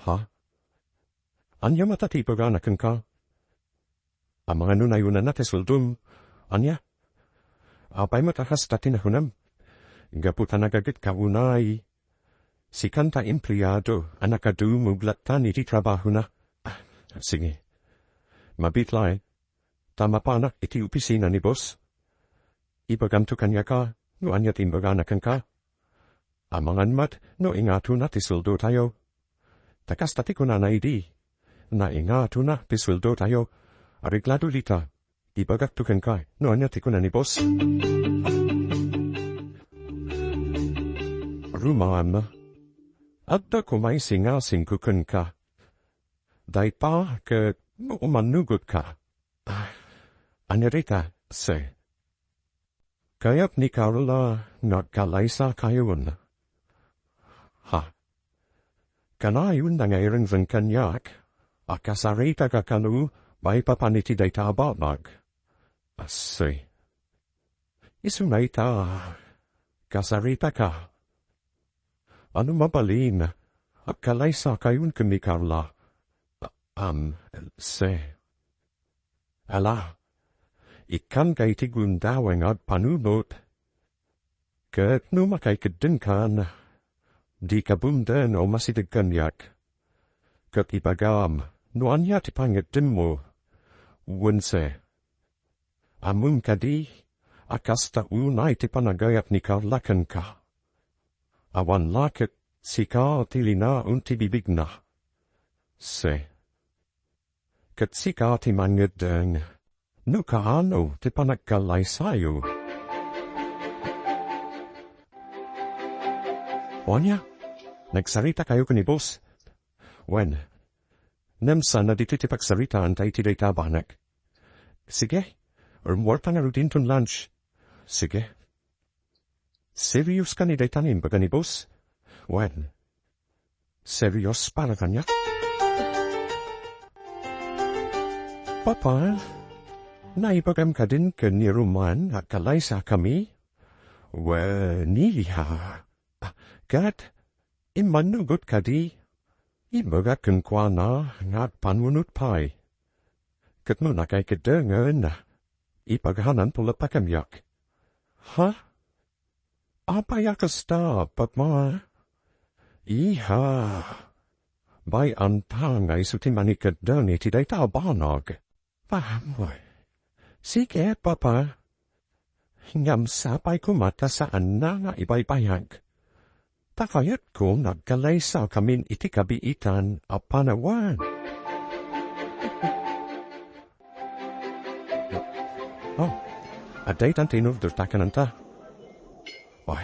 Ha? Ania met ti ibagana kenka? Amangan no nayunanna ti sueldom. Ania? Apay met a kasta ti nakunam? Gapu ta nagagetka unay. Sikan ta empleado a nakadumog latta iti trabahona. Ah, sige. Mabiit laeng ta mapanak iti opisina ni boss. Ibagamto kaniaka no ania ti imbagana kenka. Amangan met no ingatona ti sueldotayo. Ta kasta ti kunana idi, naingatona ti sueldotayo. Areglado dita. Ibagakto kenka no ania ti kuna ni boss. Roman, adda koma singasingko kenka. Dayta ket no umannugotka. Ah, ania dayta, se? Kayat ni Carla nga agkalaysakayon. Ha? Kanayon nga irengreng kaniak a kasaritaka kano maipapan iti dayta a banag. Asi. Isuna ita, kasaritaka. Ano mabalin, agkalaysakayon ken ni Carla. Am, se. Ala, ikkanka iti gundaway nga agpanunot. Ket no makaikeddenkan, dika bumden a umasideg kaniak. Ket ibagam no ania ti pangeddemmo. Wense, ammom kadi a kasta unay ti panagayat ni Carla kenka. Awan la ket sika ti linaon ti bibigna. Se. Ket sika ti mangeddeng no kaano ti panagkalaysayo. O ania, nagsaritakayo ken ni boss? Wen, nemsana ditoy ti pagsaritaanta iti dayta a banag. Sige, rummuarta ngarud inton lunch. Sige. Serioska ni dayta nga imbaga ni boss? Wen, serios para kaniak? Papa, naibagam kadin ken ni Roman a kalaysakami? Wen, nia. Ket immannugot kadi? Imbagak kenkuana nga agpanunot pay. Ket no nakaikedengen, ipaghananto latta kaniak. Ha? Apay a kasta, Papa? Iha, bay-anta nga isu ti manikeddeng iti dayta a banag. Amoy. Sige, Papa. Ngem sapay koma ta saanna nga ibaybayag. Ta kayatko nga agkalaysakamin iti kabiitan a panawen. Oh, adda itan ti inorderta kenkuana. Oy.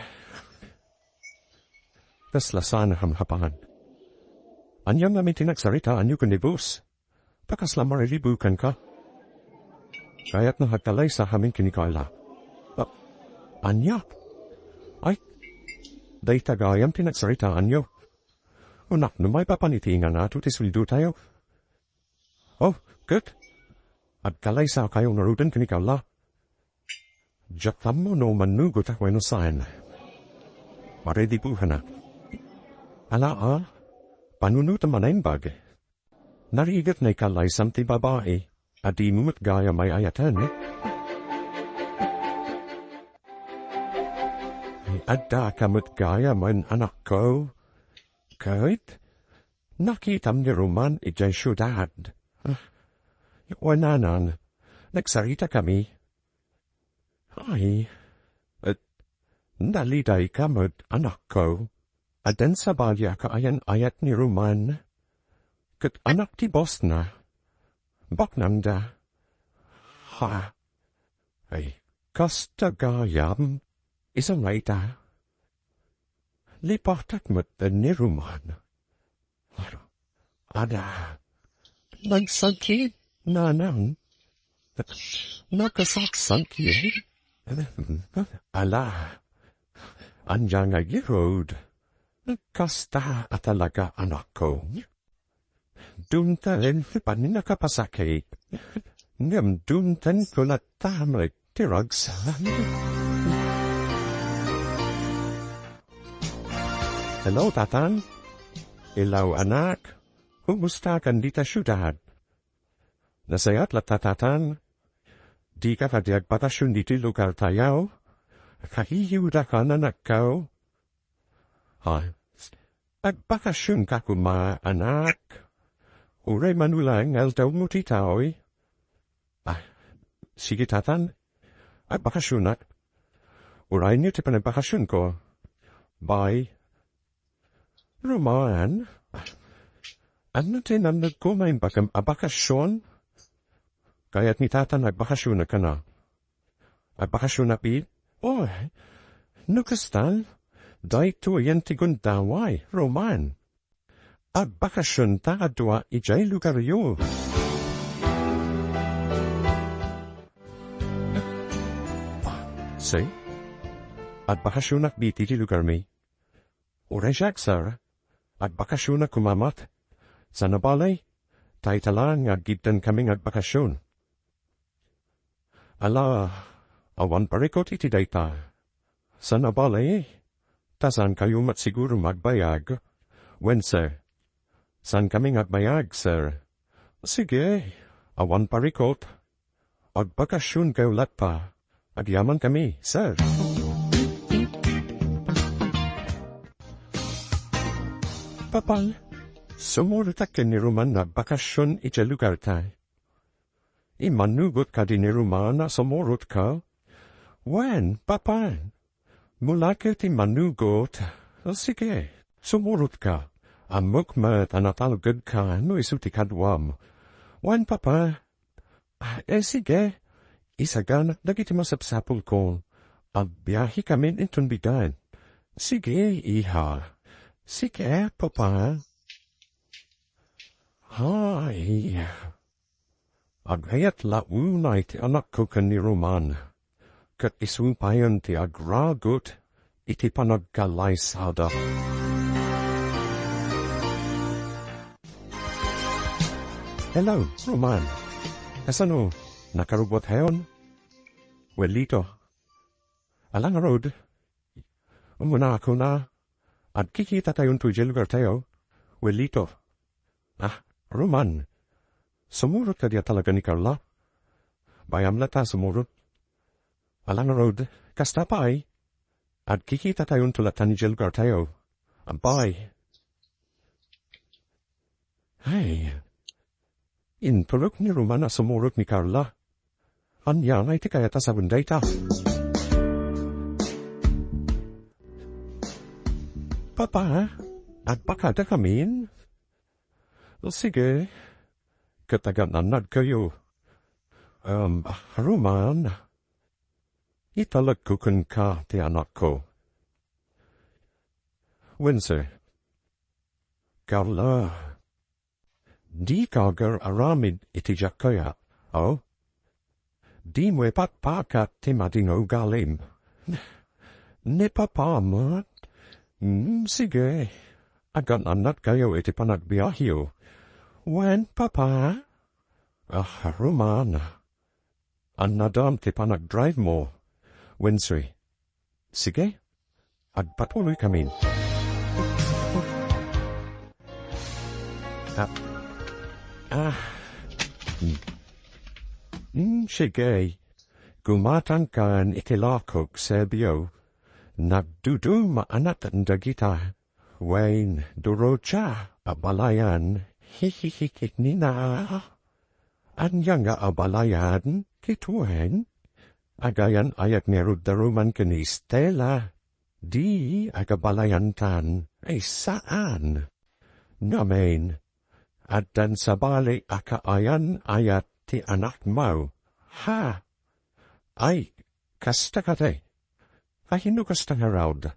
Kasla saan a hamhapangan. Ania ngamin ti nagsaritaanyo ken ni boss? Ta kasla mariribukan ka. Kayatna agkalaysakamin ken ni Carla. A-, ania? Ay, dayta gayam ti nagsaritaanyo. Unak no maipapan iti ingangato ti sueldotayo. Oh, ket? Agkalaysakayo ngaruden ken ni Carla. Diak ammo no mannugotak wenno saan. Mariribukanak. Ala a, panunotem a naimbag. Narigat nga ikalaysam ti babai a dimo met gayam ay-ayaten. Addaka met gayam, anakko. Ket nakitam ni Roman idiay siudad. Wen, nanan, nagsaritakami. Ay, Nalidayka met, anakko. Addan sabaliak a ayan-ayat ni Roman. Ket anak ti bosna. Baknangda. Ha? Ay, kasta gayam. Isu nga ita. Lipatak met ni Roman. Ada, nagsakit, nanang. Nakasaksakit. Ala, ania nga ngarud? Kasta a talaga, anakko. Dumten ti panangkapasakit. Ngem dumten ko latta met ti ragsak. Hello, Tatan. Hello, anak. Kumusta kan dita siudad? Nasayaat latta, Tatan. Dika kadi agbakasyon ditoy lugartayo? Kahihiwda ka, anakko. Ha? Agbakasyonka koma, anak. Uray mano laeng nga aldaw mo ti taoy. Ah, sige, Tatan. Agbakasyonak. Urayyo ti panagbakasyonko. Bye. Roman, ania ti nannegko nga imbagam a bakasyon? Kayat ni Tatan agbakasyonak, kana. Agbakasyonak, Pete? Oh, no kastan, daytoyen ti gundaway, Roman. Agbakasyonta a dua idiay lugaryo. Say, agbakasyonak ditoy lugarmi. Uray siak, sir. Agbakasyonak koma met. Saan a bale, ta ita laeng nga aggiddankami nga agbakasyon. Ala, awan parikut iti dayta. Saan a bale, ta saankayo met siguro nga agbayag. Wen, sir. Saankami nga agbayag, sir. Sige, awan parikut. Agbakasyonkayo latta. Agyamankami, sir. Papa, sumurotak ken ni Roman nga agbakasyon idiay lugarta. Immanugot kadi ni Roman a sumurotka? Wen, Papa. Mula ket immanugot, sige, sumurotka. Ammok met a natalgedka no isu ti kaduam. Wen, Papa. Ah, eh, sige. Isaganak dagiti masapsapulko. Agbiahekamin inton bigat. Sige, iha. Sige, Papa. Hay. Agayat la unay ti anakko ken ni Roman, ket isu payen ti agragut iti panagkalaysada. Hello, Roman. Kasano? Nakarugwatayon? Well, Lito. Ala ngarud? Umuna a kuna, agkikitatayonto idiay lugartayo. Well, Lito. Ah, Roman. Sumurot kadi a talaga ni Carla? Bayam latta a sumurot. Ala ngarud, kasta pay. Agkikitatayonto latta idiay lugartayo. Abay. Ay, intulok ni Roman a sumurot ni Carla. Ania ngay ti kayat a sawen dayta? Papa, agbakadakamin? Sige, ket agan-annadkayo. Um, Roman, italekko kenka ti anakko. Wen, sir. Carla, dika agar-aramid iti diak kayat, aw? Dimo ipakpakat ti madi nga ugalim. Ni Papa met? Mm, sige. Agan-annadkayo iti panagbiahyo. Wen, Papa? Ah, Roman. Annadam ti panagdrive mo, Windsor. Sige, agpatuloykamin. Ah, ah, mm, mm, sige, gumatangkan iti lakok, Sebio. Nagduduma a naten dagita. Wen, Dorotia a balayan, hihihikit nina. Ania nga abalayan, kituen? Agayan-ayat ngarud da Roman ken ni Stella. Di agabalayantan, ay saan. Ngamin, addan sabali a kaayan-ayat ti anakmo. Ha? Ay, kasta kadi. Ay, no kasta ngarud.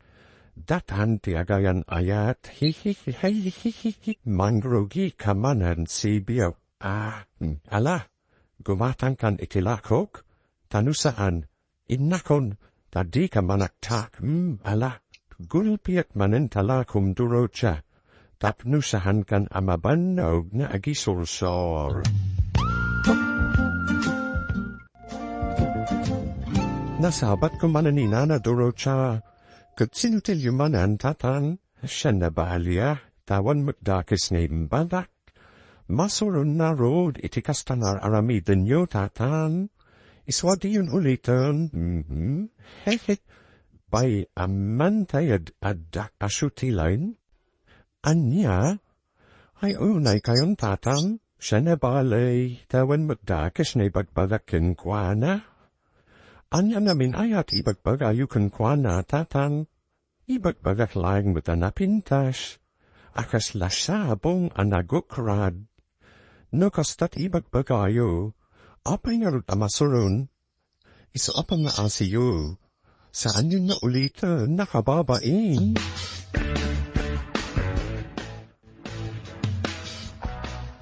Datan ti agayan-ayat. Hihihi, hihihi, mangrugika manen, Sibio. Ah, mm, ala, gumatangkan iti lakok, ta no saan, innakon, ta dika manaktak, mm, ala, gulpiek manen ta lakom, Dorocha, tapno saankan a mabannog nga agisursor. Nasabatko manen ni Nana Dorocha, ket sinutilyo manen, Tatan, sian nabalia, ta awan met dakes nga imbadak. Masuron ngarud iti kasta nga ar-aramidenyo, Tatan. Isu a diyon uliten. Mhm. Hehe. Bay, amantay ad-, addak a sutilen. Ania? Ay, unaykayon, Tatan. Sian nabalia, ta awan met dakes nga ibagbaga kenkuana. Ania ngamin aya ti ibagbagayo kenkuana, Tatan? Ibagbagak laeng met a napintas, a kasla sabong a nagukrad. No kasta ti ibagbagayo, apay ngarud a masuron? Isu a pangngaasiyo, saanyo nga uliten, nakababain.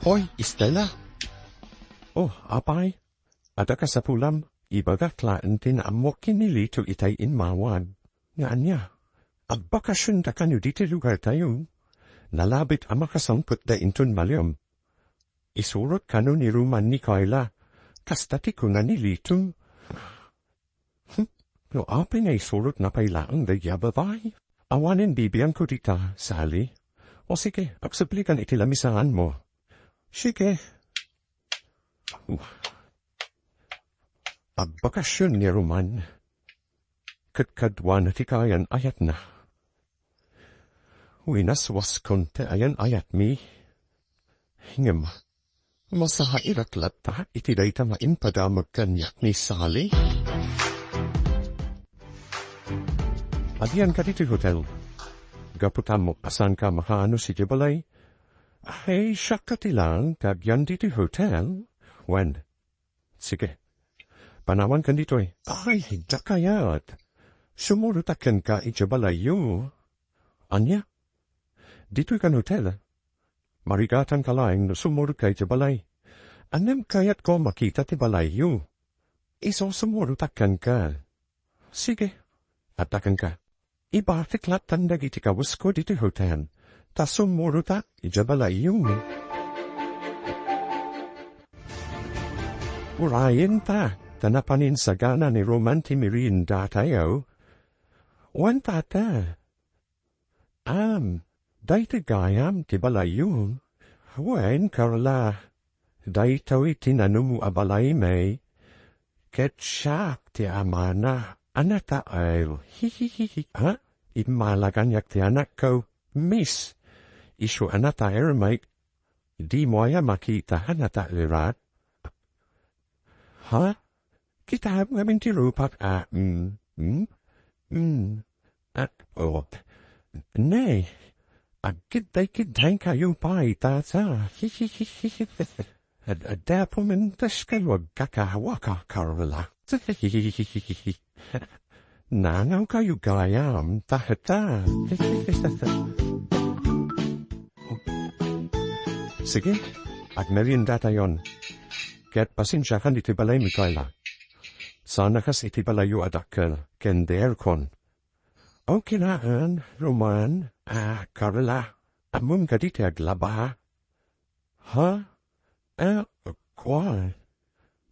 Hoy, Estela! Oh, apay, adda kasapulam, ibagak laeng ti naammok ken ni Lito itay immawag. Nga ania? Agbakasionda kano ditoy lugartayo. Nalabit a makasangpetda inton malem. Isurot kano ni Roman ni Carla. Kasta ti kuna ni Lito. Hmm, no apay nga isurotna pay laeng daydiay a babai? Awanen bibiangko dita, Sally. O sige, agsublikan iti lamisaanmo. Sige. Agbakasion ni Roman. Ket kaduana ti kaayan-ayatna. Winaswaskon ti ayan-ayatmi. Ngem, masairak latta iti dayta nga impadamag kaniak ni Sally. Agyanka ditoy hotel. Gapu ta ammok a saanka makaanus idiay balay. Ay, siak ti laeng ti agyan ditoy hotel. Wen, sige. Panawankan ditoy. Ay, dakayo. Sumurotak kenka idiay balayyo. Ania? Ditoy kan hotel? Marigatanka laeng no sumurotka idiay balay. Ngem kayatko a makita ti balayyo. Isu sumurotak kenka. Sige. Adda kenka. Ibatik lattan dagiti kawesko ditoy hotel, ta sumurotak idiay balayyo. Urayenta, ta napan insagana ni Roman ti meriendatayo. Wen, Tata. Am, daytoy gayam ti balayyo. Wen, Carla, daytoy ti nanumo a balaymi. Ket siak ti amana a natael. Hihihihi. Ha? Immala kaniak ti anakko, Miss. Isu a nataelmi. Dimo aya makita a nataerak? Ha? Kitaem ngamin ti rupak a, mm, mm, mm. Ah, oh. Ne, agkiddaykiddaykayo pay, Tata. Ad-, adda pumentas kayo agkakawaka, Carla. Nangawkayo gayam, Tata. Sige, agmeriendatayon. Ket pasensiakan iti balaymi, Carla. Saan a kas iti balayyo a dakkel ken di aircon. O kinaen, Roman, a, Carla, ammom kadi ti aglaba? Ha? A, kua?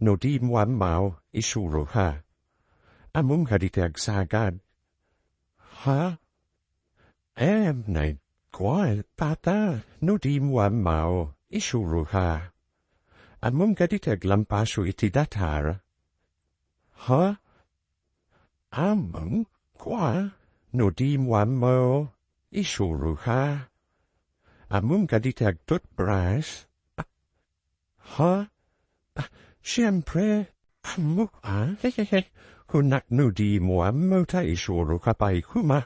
No dimo ammo, isuro, ha? Ammom kadi ti agsagad? Ha? Em, nay, kua, Tata, no dimo ammo, isuro, ha? Ammom kadi ti aglampaso iti datar? Ha? Ammom, kua, no dimo ammo, isuro, ha? Ammom kadi ti agtoothbrush? Ha? Ah, siempre, ammok, ah. Hehehe. Kunak no dimo ammo ta isuroka pay koma.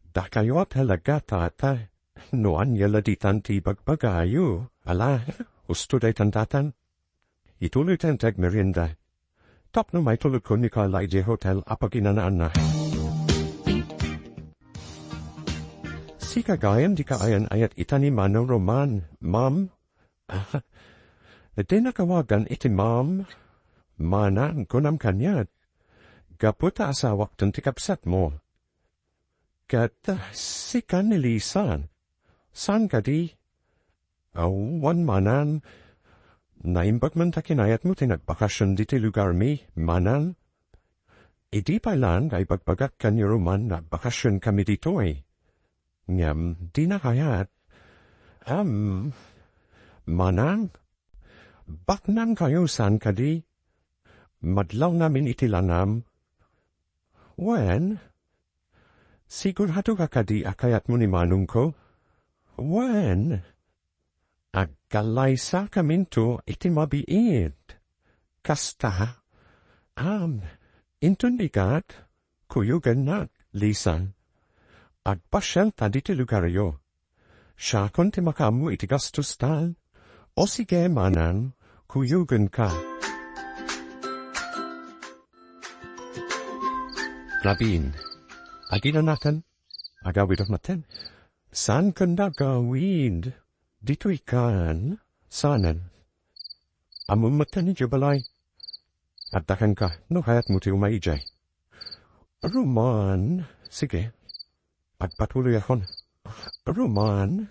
Dakayo a talaga, tata. No ania la ditan ti ibagbagayo. Ala, husto daytan, tata. Ituloyta ti agmerienda. Tapno maitulodko ni Carla idiay hotel a paginanaanna. Sika gayam dika ayan-ayat ita ni Manang Roman, ma'am. Ah, dinnak awagan iti ma'am. Manang, kunam kaniak. Gapu ta asawakton ti kabsatmo. Ket, ah, sika ni Lisa. Saan kadi? Awan, Manang. Naimbag man ta kinayatmo ti nagbakasion ditoy lugarmi, Manang. Idi pay laeng nga ibagbagak ken ni Roman nga agbakasionkami ditoy. Ngem dina kayat. Am, Manang, baknangkayo saan kadi? Madlawnamin iti lanam. Wen, siguradoka kadi a kayatmo ni manongko? Wen, agkallaysakaminto iti mabiit. Kasta, am, inton bigat, kuyogennak, Lisa. Agpasiarta ditoy lugaryo. Siakon ti makaammo iti gastosta. O sige, Manang, kuyogenka. Rabin, aginanakan, agawidek maten. Saan ken nagawid? Ditoy kan, saanen. Ammom met ken idiay balay. Adda kenka, no kayatmo ti umay idiay. Roman, sige. Agpatuloyakon. Roman,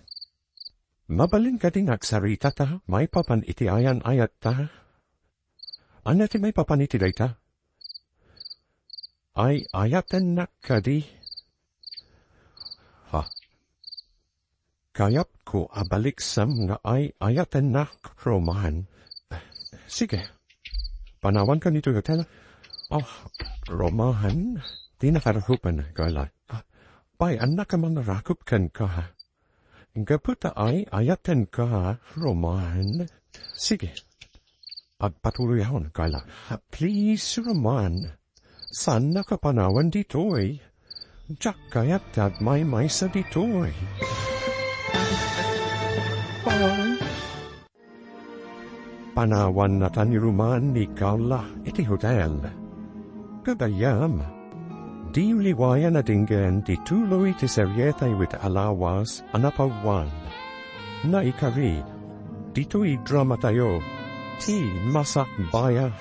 mabalin kadi nga agsarita ta maipapan iti ayan-ayatta? Ania ti maipapan iti dayta? Ay-ayatennak kadi? Ha? Kayatko a baliksem nga ay-ayatennak, Roman. Sige. Panawanka ditoy hotel. Oh, Roman, dinnak arakupen, Carla. Ah, bay-annaka a mangarakup kenka. Gapu ta ay-ayatenka, Roman. Sige. Agpatuloyakon, Carla. Ah, please, Roman. Saannaka panawan ditoy. Diak kayat ti agmaymaysa ditoy. Bye. Panawannata ni Roman ni Carla iti hotel. Gagayyem, diyo liwayan a denggen ti tuloy ti serietayo iti lawas a napawan. Naikari, ditoy dramatayo, ti Masakbayan.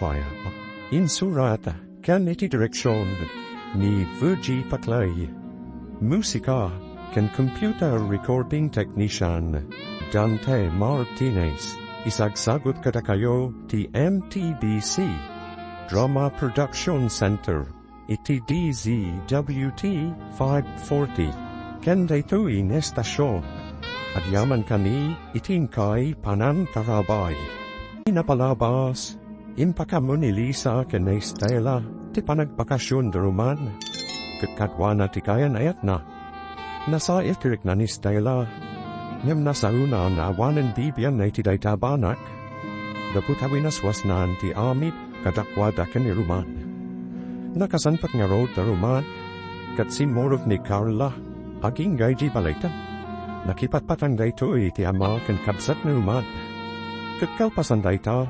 Insurat ken iti direksion ni V G Paclay. Musika ken computer recording technician, Dante Martinez. Isagsagut kadakayo ti M T B C Drama Production Center iti D Z W T five forty. Ken daytoy nga estasion, agyamankami iti inkay panangtarabay. Napalabas, impakaammo ni Lisa ken ni Stella ti panagbakasion da Roman. Ket kaduana ti kayan-ayatna. Nasayaat ti rikna ni Stella, ngem nasaona nga awanen bibianna iti dayta a banag, gapu ta winaswasnan ti amin kadakuada ken ni Roman. Nakasangpet ngarud da Roman ket simmurot ni Carla agingga idiay balayda. Nakipatpatang daytoy iti ama ken kabsat ni Roman. Ket kalpasan dayta,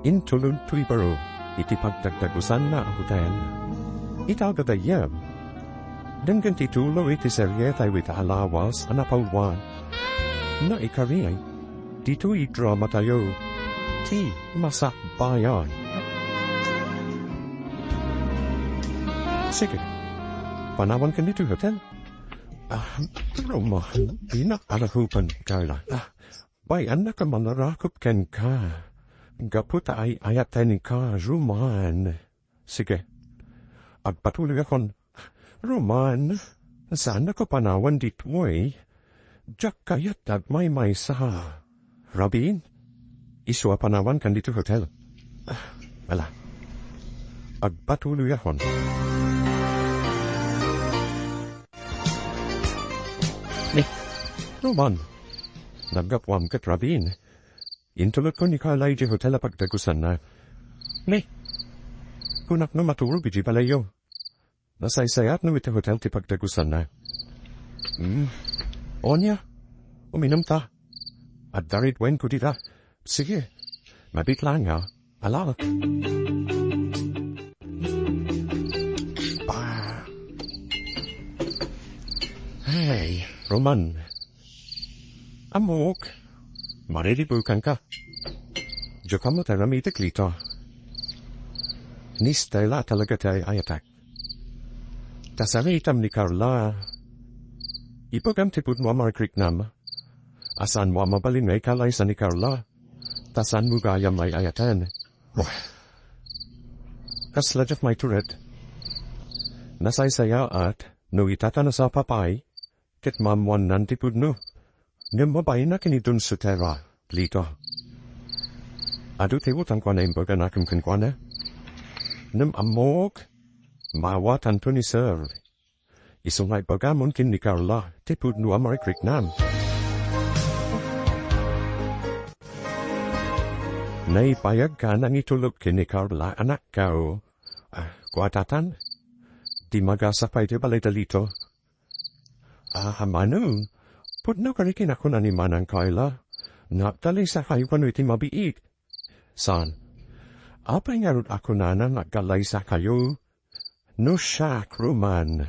intulod toy baro iti pagdagdagusanna a hotel. Ita gagayyem, denggen ti tuloy iti serietayo ita a lawas a napawan. Naikari, ditoy dramatayo, ti Masakbayan. Sige, panawankan ditoy hotel. Ah, Roman, dinak arakupen, Carla. Ah, bay-annaka a mangarakup kenka. Gapu ta ay-ayatenka, Roman. Sige. Agpatuloyakon. Roman, saannaka a panawan ditoy. Diak kayat ti agmaymaysa. Rabin, isu a panawankan ditoy hotel. Ah, ala. Agpatuloyakon. Ni, Roman, naggapuam ket Rabin. Intulodko ni Carla idiay hotel a pagdagusanna. Ni, Kunak no maturog iti balayyo. Nasaysayaat no iti hotel ti pagdagusanna. Hmm. Onya, uminumta. Adda red wine ko dita. Sige, mabit laeng, ha? Ala. Bah. Hey, Roman. Ammok, mariribukanka. Diak ammo ti aramidek, Lito. Ni Stella talaga ti ay-ayatek. Ta saritam ni Carla, ibagam ti pudno a marikriknam a saanmo a mabalin nga ikalaysa ni Carla, ta saanmo gayam ay-ayaten. Kasla diak maitured. Nasaysayaat no itata nasapa pay, ket maammoannan ti pudno. Ngem mabainna ken ni Don Sotero, Lito. Adu ti utangko a naimbag a nakem kenkuana. Ngem ammok, maawatanto ni Sir. Isu nga ibagamon ken ni Carla ti pudno a marikriknam. Naibayagka nangitulok ken ni Carla, anakko. Ah, kua tatan? Di magasat pay ti balay da Lito. Ah, mano, pudno kadi ti kinakuna ni Manang Carla. Nagkalaysakayo kano iti mabiit. Saan? Apay ngarud a kunana nga agkalaysakayo? No siak, Roman,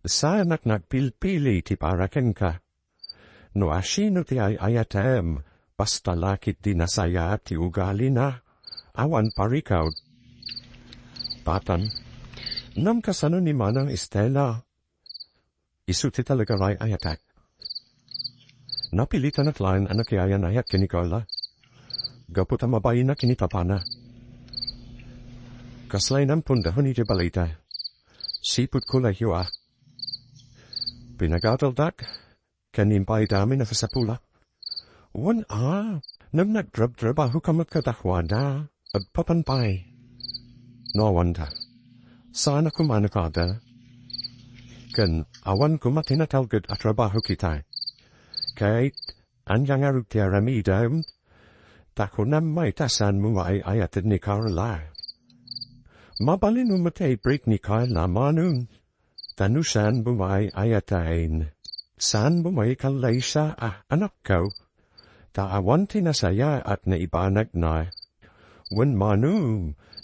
saanak nga agpilpili ti para kenka. No asino ti ay-ayatem, basta la ketdi nasayaat ti ugalina, awan parikawd. Tatan, ngem kasano ni Manang Estela? Isu ti talaga nga ay-ayatek. Napilitanak laeng a nakiayan-ayat ken ni Carla. Gapu ta mabainna ken ni tapana. Kasla inamponda iti balayda. Sipud kulayyo a. Pinagadaldak, ken impay dami nakasapula. Wen a, ngem nagrabtrabahoka met kadakuada, agpapan pay. No awanda, saan a koma kada. Ken awan koma ti natalged a trabaho kita. Ket ania ngarud ti aramidem? Ta kunam mayta saanmo nga ay-ayaten ni Carla. Mabalinmo met ti break ni Carla, Manong. Ta no saanmo nga ay-ayaten, saanmo nga ikalaysa, ah, anakko. Ta awan ti nasayaat nga ibanagna. Wen mano,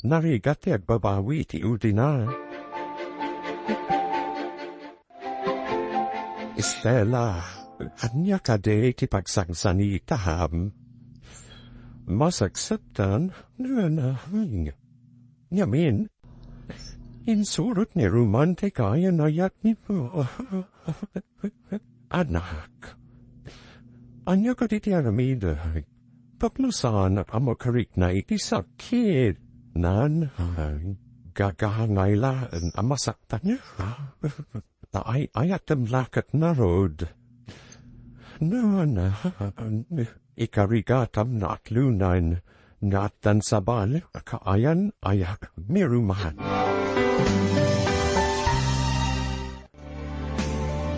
narigat ti agbabawi iti udina. Estela, ania kadi ti pagsangsanitaam? Masaksaktan, nanahang. Ngamin, insurot ni Roman ti kayan-ayat ni Anak, ania kadi ti aramidek? Tapno saanak a makarikna iti sakit. Nanang, gagangay laeng a masaktan. Ta ay-ayatem la ket ngarud. Nanang, ikarigatam nga atlonan nga addan sabali a kaayan-ayak ni Roman.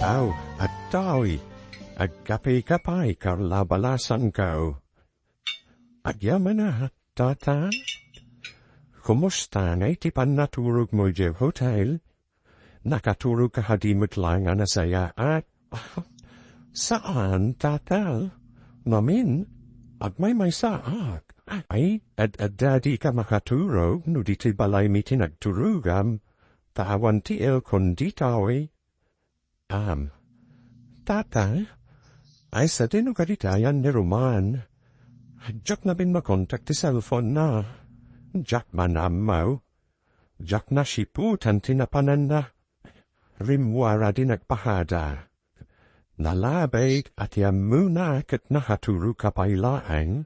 Aw, adtoy, agkapeka pay, Carla, balasangko. Agyamanak, tata. Kumusta ngay ti pannaturogmo idiay hotel? Nakaturogka kadi met laeng a nasayaat? Saan, tata. Ngamin, agmaymaysaak. Ay, ad-adda dika makaturog no di ti balaymi ti nagturogam, ta awan ti aircon ditoy. Am, tata, ay sadino kadi ti ayan ni Roman? Diak nabin makontak ti cellphone-na. Diak man ammo. Diak nasiputan ti napananna. Rimmuar a di nagpakada. Nalabit a ti ammona ket nakaturogka pay laeng.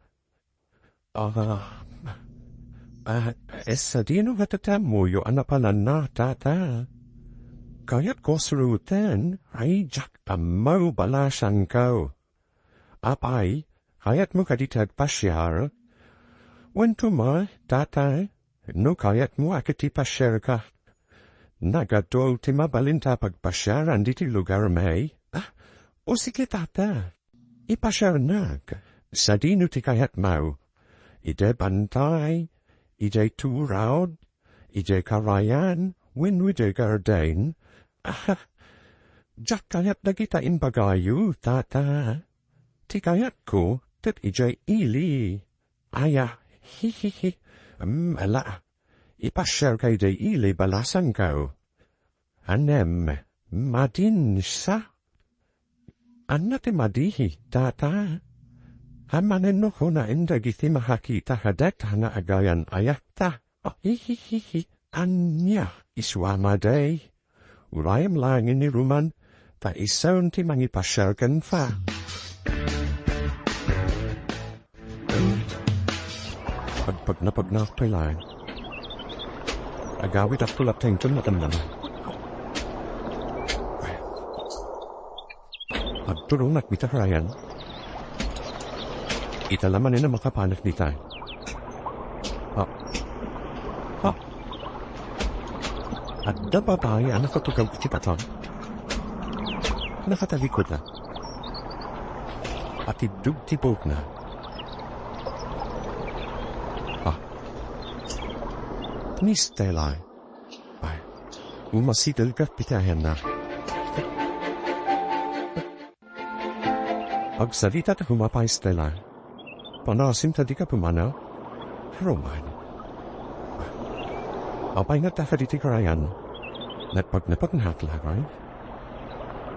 Ah, ah, sadino nga ti ammoyo a napananna, tata? Kayatko a suruten, ay diak ammo, balasangko. Apay, kayatmo kadi ti agpasiar? Wen koma, tata, no kayatmo a ket ipasiarka. Nagadu ti mabalin ta pagpasiaran ditoy lugarmi. Ah, o sige, tata. Ipasiarnak, sadino ti kayatmo? Idiay bantay, idiay turaod, Idiay karayan wenno idiay garden? Ah, diak kayat dagita imbagayo, tata. Ti kayatko, ket idiay ili. Aya, hihihi. Mm, ala, ipasiarka idiay ili, balasangko. Anem, madin sa? Anna ti madi, tata? Amanenno kunaen dagiti makakita kadata nga agayan-ayakta. Ah, hihihihi. Ania, isu a madi? Urayem laeng ni Roman, ta isun ti mangipasiar kenka. Pagpagnapagnak pay laeng. Agawidakto latta inton madamdama. Agturongnak dita, Ryan. Ita la manen a makapanak dita. Ha? Ha? Adda babai a nakatugaw iti patag. Nakatalikod na. Atiddog ti buokna. Ah. Ni Stella. Ay, umasideg ket pitayanna. Agsarita ta kumapay, Stella. Panasim ta dika pumanaw. Roman. Apay nga taka diti karayan? Nagpagnapagnak laeng?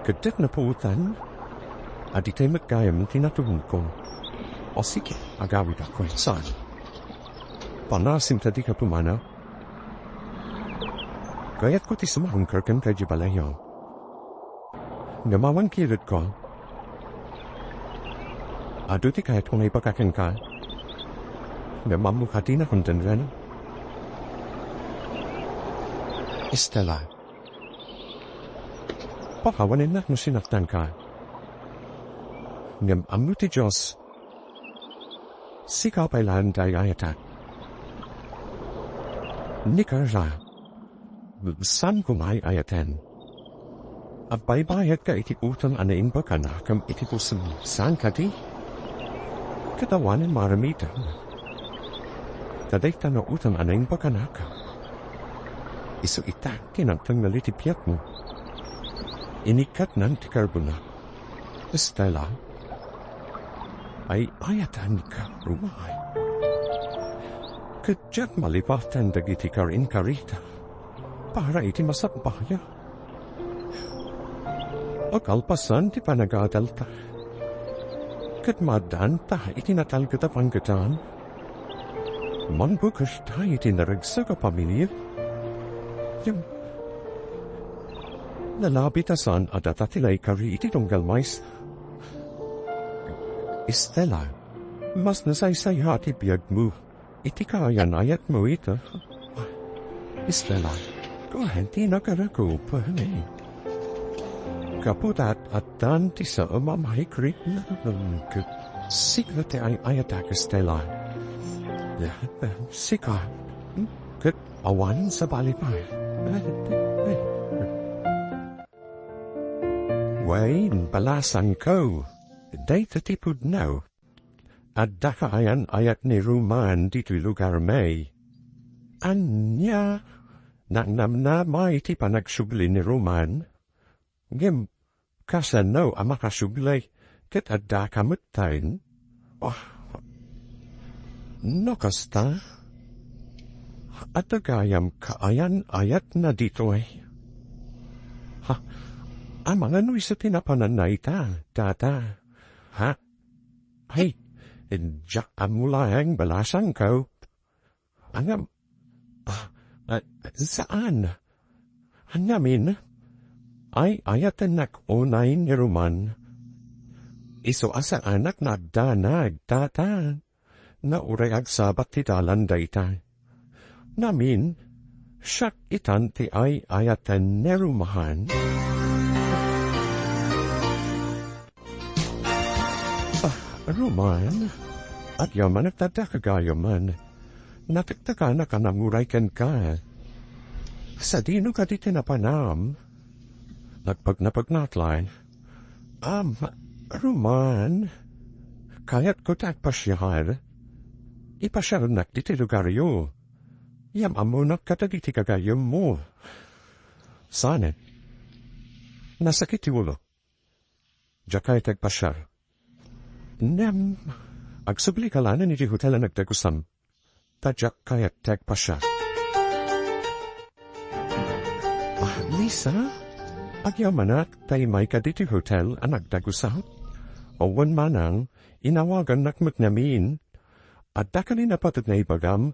Ket diak napuotan. Aditay met gayam ti natugonko. O sige, agawidakon. Saan? Panasim ta dika pumanaw. Kayatko ti sumangker kenka idiay balayyo. Ngem awan kiretko. Adu ti kayatko nga ibaga kenka. Ngem ammok a dinakon denren. Stella. Pakawanennak no sinaktanka. Ngem ammo ti Dios, sika pay laeng ti ay-ayatak. Ni Carla, saan koma ay-ayaten. Agbaybayatka iti utang a naimbag a nakam iti pusom, saan kadi? Ket awanen maaramidem. Ta dayta nga utang a naimbag a nakam, isu ita ti nagtengngel iti biagmo. Inikkatnan ti karbona. Stella, ay-ayatanka, Roman. Ket diak malipatan dagiti karinkarita para iti masapbaya. Akalpasan ti panagadalta, ket maaddaanta iti natalged a panggatan. Mangbukerta iti naragsak a pamilia. Ngem, nalabi ta saan a data ti laikari iti tunggal mais. Stella, mas nasaysaya ti biagmo iti kaayan-ayatmo ita. Stella, kuan ti nakarakup, eh. Kaputat, addan ti sa mamaikrik na ket sika ti ay-ayatak, Stella. Sika, ket awan sabali pay. Wen, balasangko, dayta ti pudno. Adda kaayan-ayat ni Roman ditoy lugarmi. Ania, nangnamnama iti panagsubli ni Roman? Ngem kasano a makasubli ket addaka metten? Ah, no kasta, adda gayam kaayan-ayatna ditoy. Ha, amangan no isu ti napananna ita, tata? Ha? Ay, diak ammo laeng, balasangko. Ngem, ah, ah, saan? Ngamin, ay-ayatennak unay ni Roman. Isu a saanak nga agdanag, tata. Nga uray agsabat ti dalan dayta. Ngamin, siak itan ti ay-ayaten ni Roman. Ah, Roman, agyamanak ta addaka gayam. Nateknekanak a nanguray kenka. Sadino kadi ti napanam? Nagpagnapagnak laeng. Am, Roman, kayatko ti agpasiar. Ipasiarnak ditoy lugaryo. Yam-ammonak kadagiti gagayyemmo. Saan? Nasakit ti ulo. Diak kayat ti agpasiar. Ngem, agsubli ka laeng iti hotel a nagdagusam. Ta diak kayat ti agpasiar. Ah, Lisa, agyamanak ta immayka ditoy hotel a nagdagusam. Wen manang, inawagannak met ngamin. Adda kadi napategna ibagam?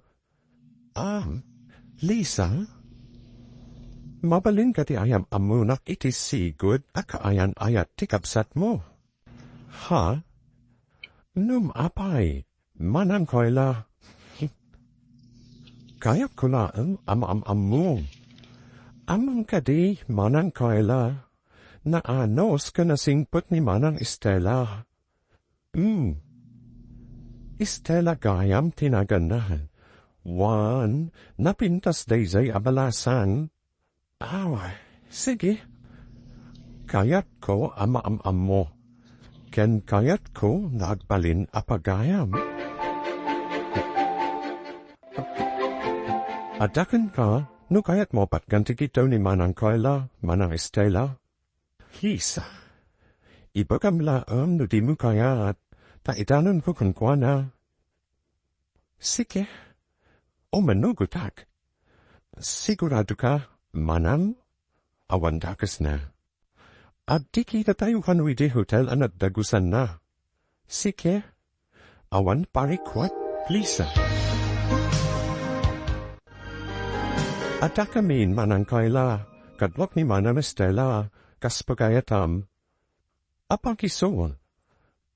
Ah, Lisa, mabalin kadi a yam-ammonak iti sigud a kaayan-ayat ti kabsatmo? Ha? Ngem apay, Manang Kayla? Kayatko laeng a maam-ammo. Ammom kadi, Manang Kayla, naanus ken nasingpet ni Manang Estela. Hmm. Estela gayam ti naganna. Wen, napintas daydiay a balasan. Aw, sige. Kayatko a maam-ammo. Ken kayatko nga agbalin a pagayam. Adda kenka, no kayatmo a patgan ti gidaw ni Manang Kayla, Manang Estela. Lisa, ibagam laeng no dimo kayat, ta idanonko kenkuana. Sige, umanugotak. Siguradoka, manang? Awan dakesna. Agkikitatayo kano idiay hotel a nagdagusanna. Sige, awan parikuet, Lisa. Addakamin, Manang Kayla, kadluak ni Manang Estela, kas pagayatam. Apay isu,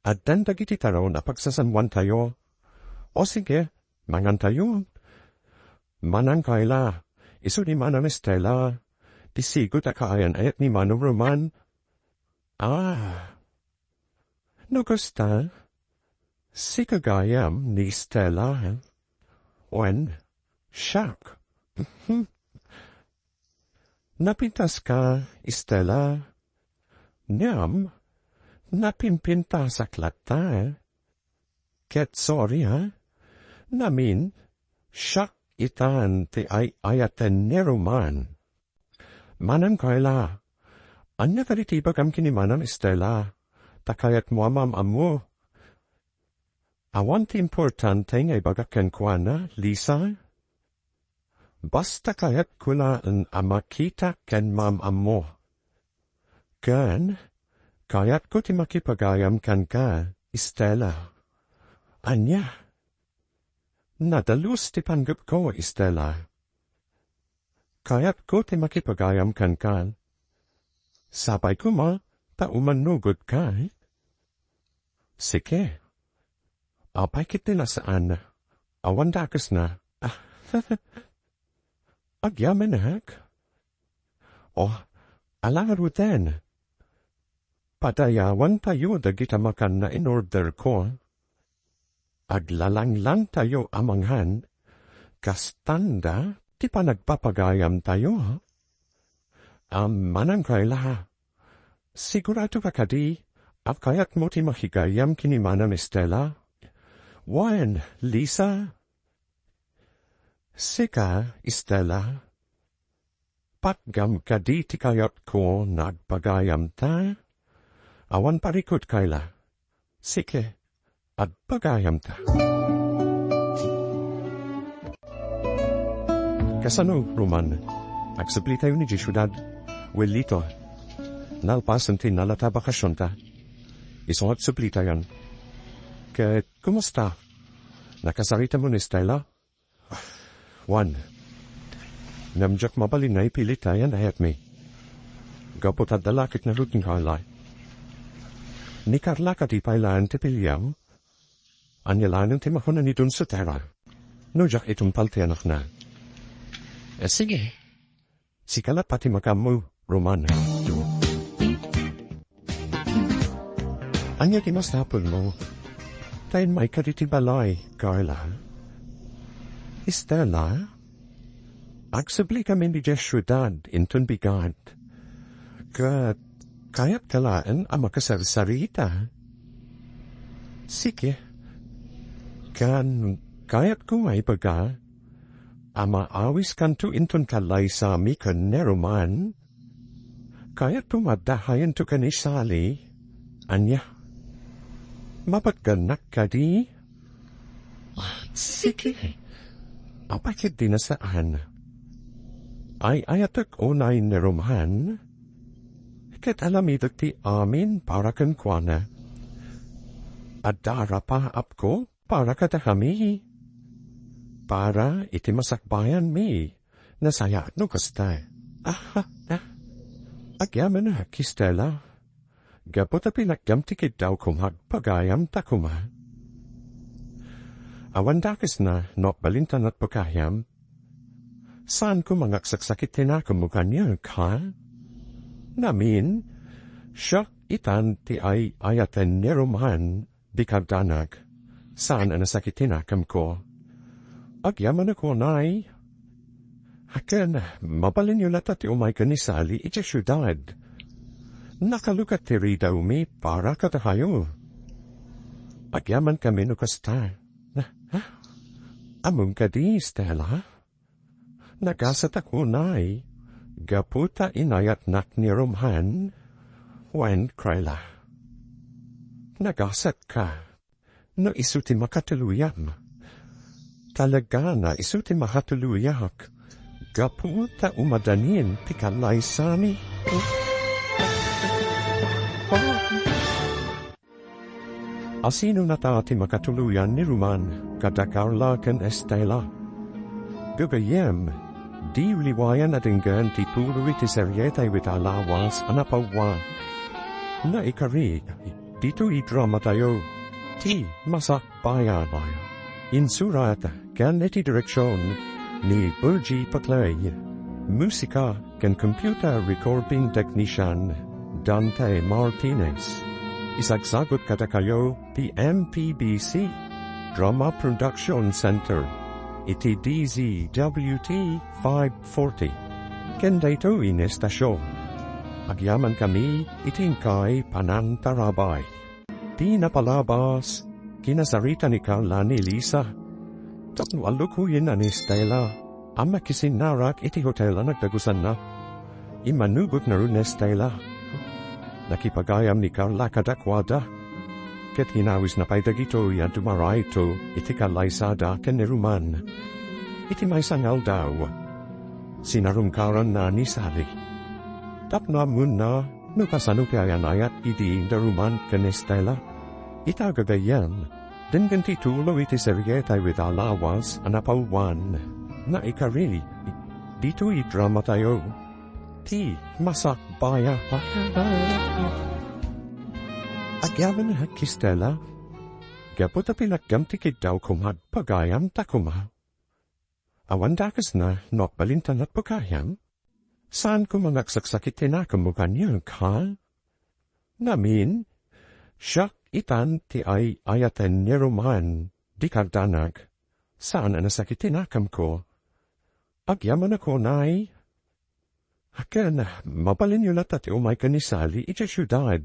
addan dagiti taron a pagsasannuantayo. O sige, mangantayo. Manang Kayla, isu ni Manang Estela, ti sigud a kaayan-ayat ni Manong Roman. Ah, no kasta, sika gayam ni Estela, eh? Wen, siak. Napintaska, Estela? Ngem, napimpintasak latta, eh? Ket sorry, ha? Ngamin, siak itan ti ay-ayaten ni Roman. Manang Kayla, ania kadi ti ibagam ken ni Manang Estela, ta kayatmo a maam-ammo? Awan ti importante nga ibagak kenkuana, Lisa? Basta kayatko laeng a makitak ken maam-ammo. Ken, kayatko ti makipagayam kenka, Estela. Ania? Nadalus ti panggepko, Estela. Kayatko ti makipagayam kenka. Sapay koma ta umanugodka, eh? Sige. Apay ket ti nasaan? Awan dakesna. Ah, agyamanak. Oh, ala ngaruden. Padayawantayo dagita makan nga in-orderko. Aglalanglangtayo a mangan, kastanda ti panagpapagayamtayo. Am, Manang Kayla, siguradoka kadi a kayatmo ti makigayam ken ni Manang Estela? Wen, Lisa? Sika, Estela? Patgam kadi ti kayatko nga agpagayamta? Awan parikut, Kayla. Sige, agpagayamta. Kasano, Roman? Agsublitayon idiay siudad? Wen, Lito, nalpasen ti nalata a bakasionta, isu nga agsublitayon. Ket kumusta? Nakasaritam ni Estela? Wen, ngem diak mabalin nga ipilit ti ayan-ayatmi. Gapu ta adda la ket ngarud ni Carla. Ni Carla kadi pay laeng ti piliam? Ania laeng ti makuna ni Don Sotero no diak itungpal ti anakna? Eh, sige. Sika la pay ti makaammo, Roman. Ania ti masapulmo? Ta immayka ditoy balay, Carla. Estela, agsublikami idiay siudad inton bigat. Ket kayatka laeng a makasarsarita? Sige. Ken kayatko nga ibaga, A maawiskanto inton kallaysami ken ni Roman? Kayatto maddahayanto ken ni Sally? Ania? Mapatgannak kadi? Ah, sige. Apay ketdi a saan? Ay-ayatek unay ni Roman? Ket aramidek ti amin para kenkuana. Adda rapaapko para kadakami. Para iti masakbayanmi. Nasayaat no kasta. Aha, ah. Agyamanak, Estela. Gapu ta pinagam ti kiddaw koma, pagayamta koma. Awan dakesna no agbalinta no agpagayam. Saan koma nga agsaksakit ti nakemmo kaniak, ha? Ngamin, siak itan ti ay-ayaten ni Roman, di kardanak. Saan a nasakit ti nakemko. Agyamanak unay. Ken, mabalinyo latta ti umay ken ni Sally idiay siudad. Nakalukat ti ridawmi para kadakayo. Agyamankami no kasta. Ha? Ammom kadi, Estela? Nagasatak unay, gapu ta inayatnak ni Roman, wen Kayla. Nagasatka, no isu ti makatuluyam. Talaga nga isu ti makatuluyak, gapu ta umadanin ti kallaysami. Asino nata ti makatuluyan ni Roman kada Carla ken Estela? Gagayyem, di liwayan a denggen ti tuloy iti serieta iwit a lawas a napawan. Naikari, ditoy dramatayo, ti Masakbayan. Insurat ken iti direksion ni Virgie Paclay. Musika ken computer recording technician, Dante Martinez. Isagsagut kadakayo ti M P B C Drama Production Center iti D Z W T five forty. Ken daytoy nga estasion, agyamankami iti inkay panangtarabay. Ti napalabas, kinasarita ni Carla ni Lisa. Tapno allukoyen ni Estela a makisinnarak iti hotel a nagdagusanna. Immanugot ngarud ni Estela. Nakipagayam ni Carla kadakuada. Ket inawisna pay dagitoy a dumarayto iti kallaysada ken ni Roman. Iti maysa nga aldaw, sinarungkaranna ni Sally. Tapno ammonna no kasano ti ayan-ayat idi da Roman ken Estela. Ita gagayyem, denggen ti tuloy iti serieta iwit a lawas a napawan. Naikari, ditoy dramatayo, ti Masakbayan. Agyamanak, Estela. Gapu ta pinagam ti kiddaw koma, pagayamta koma. Awan dakesna no agbalinta no agpagayam? Saan koma nga agsaksakit ti nakemmo kaniak, ha? Ngamin, siak itan ti ay-ayaten ni Roman, di kardanak. Saan a nasakit ti nakemko. Agyamanak unay. Ken, mabalinyo latta ti umay ken ni Sally idiay siudad.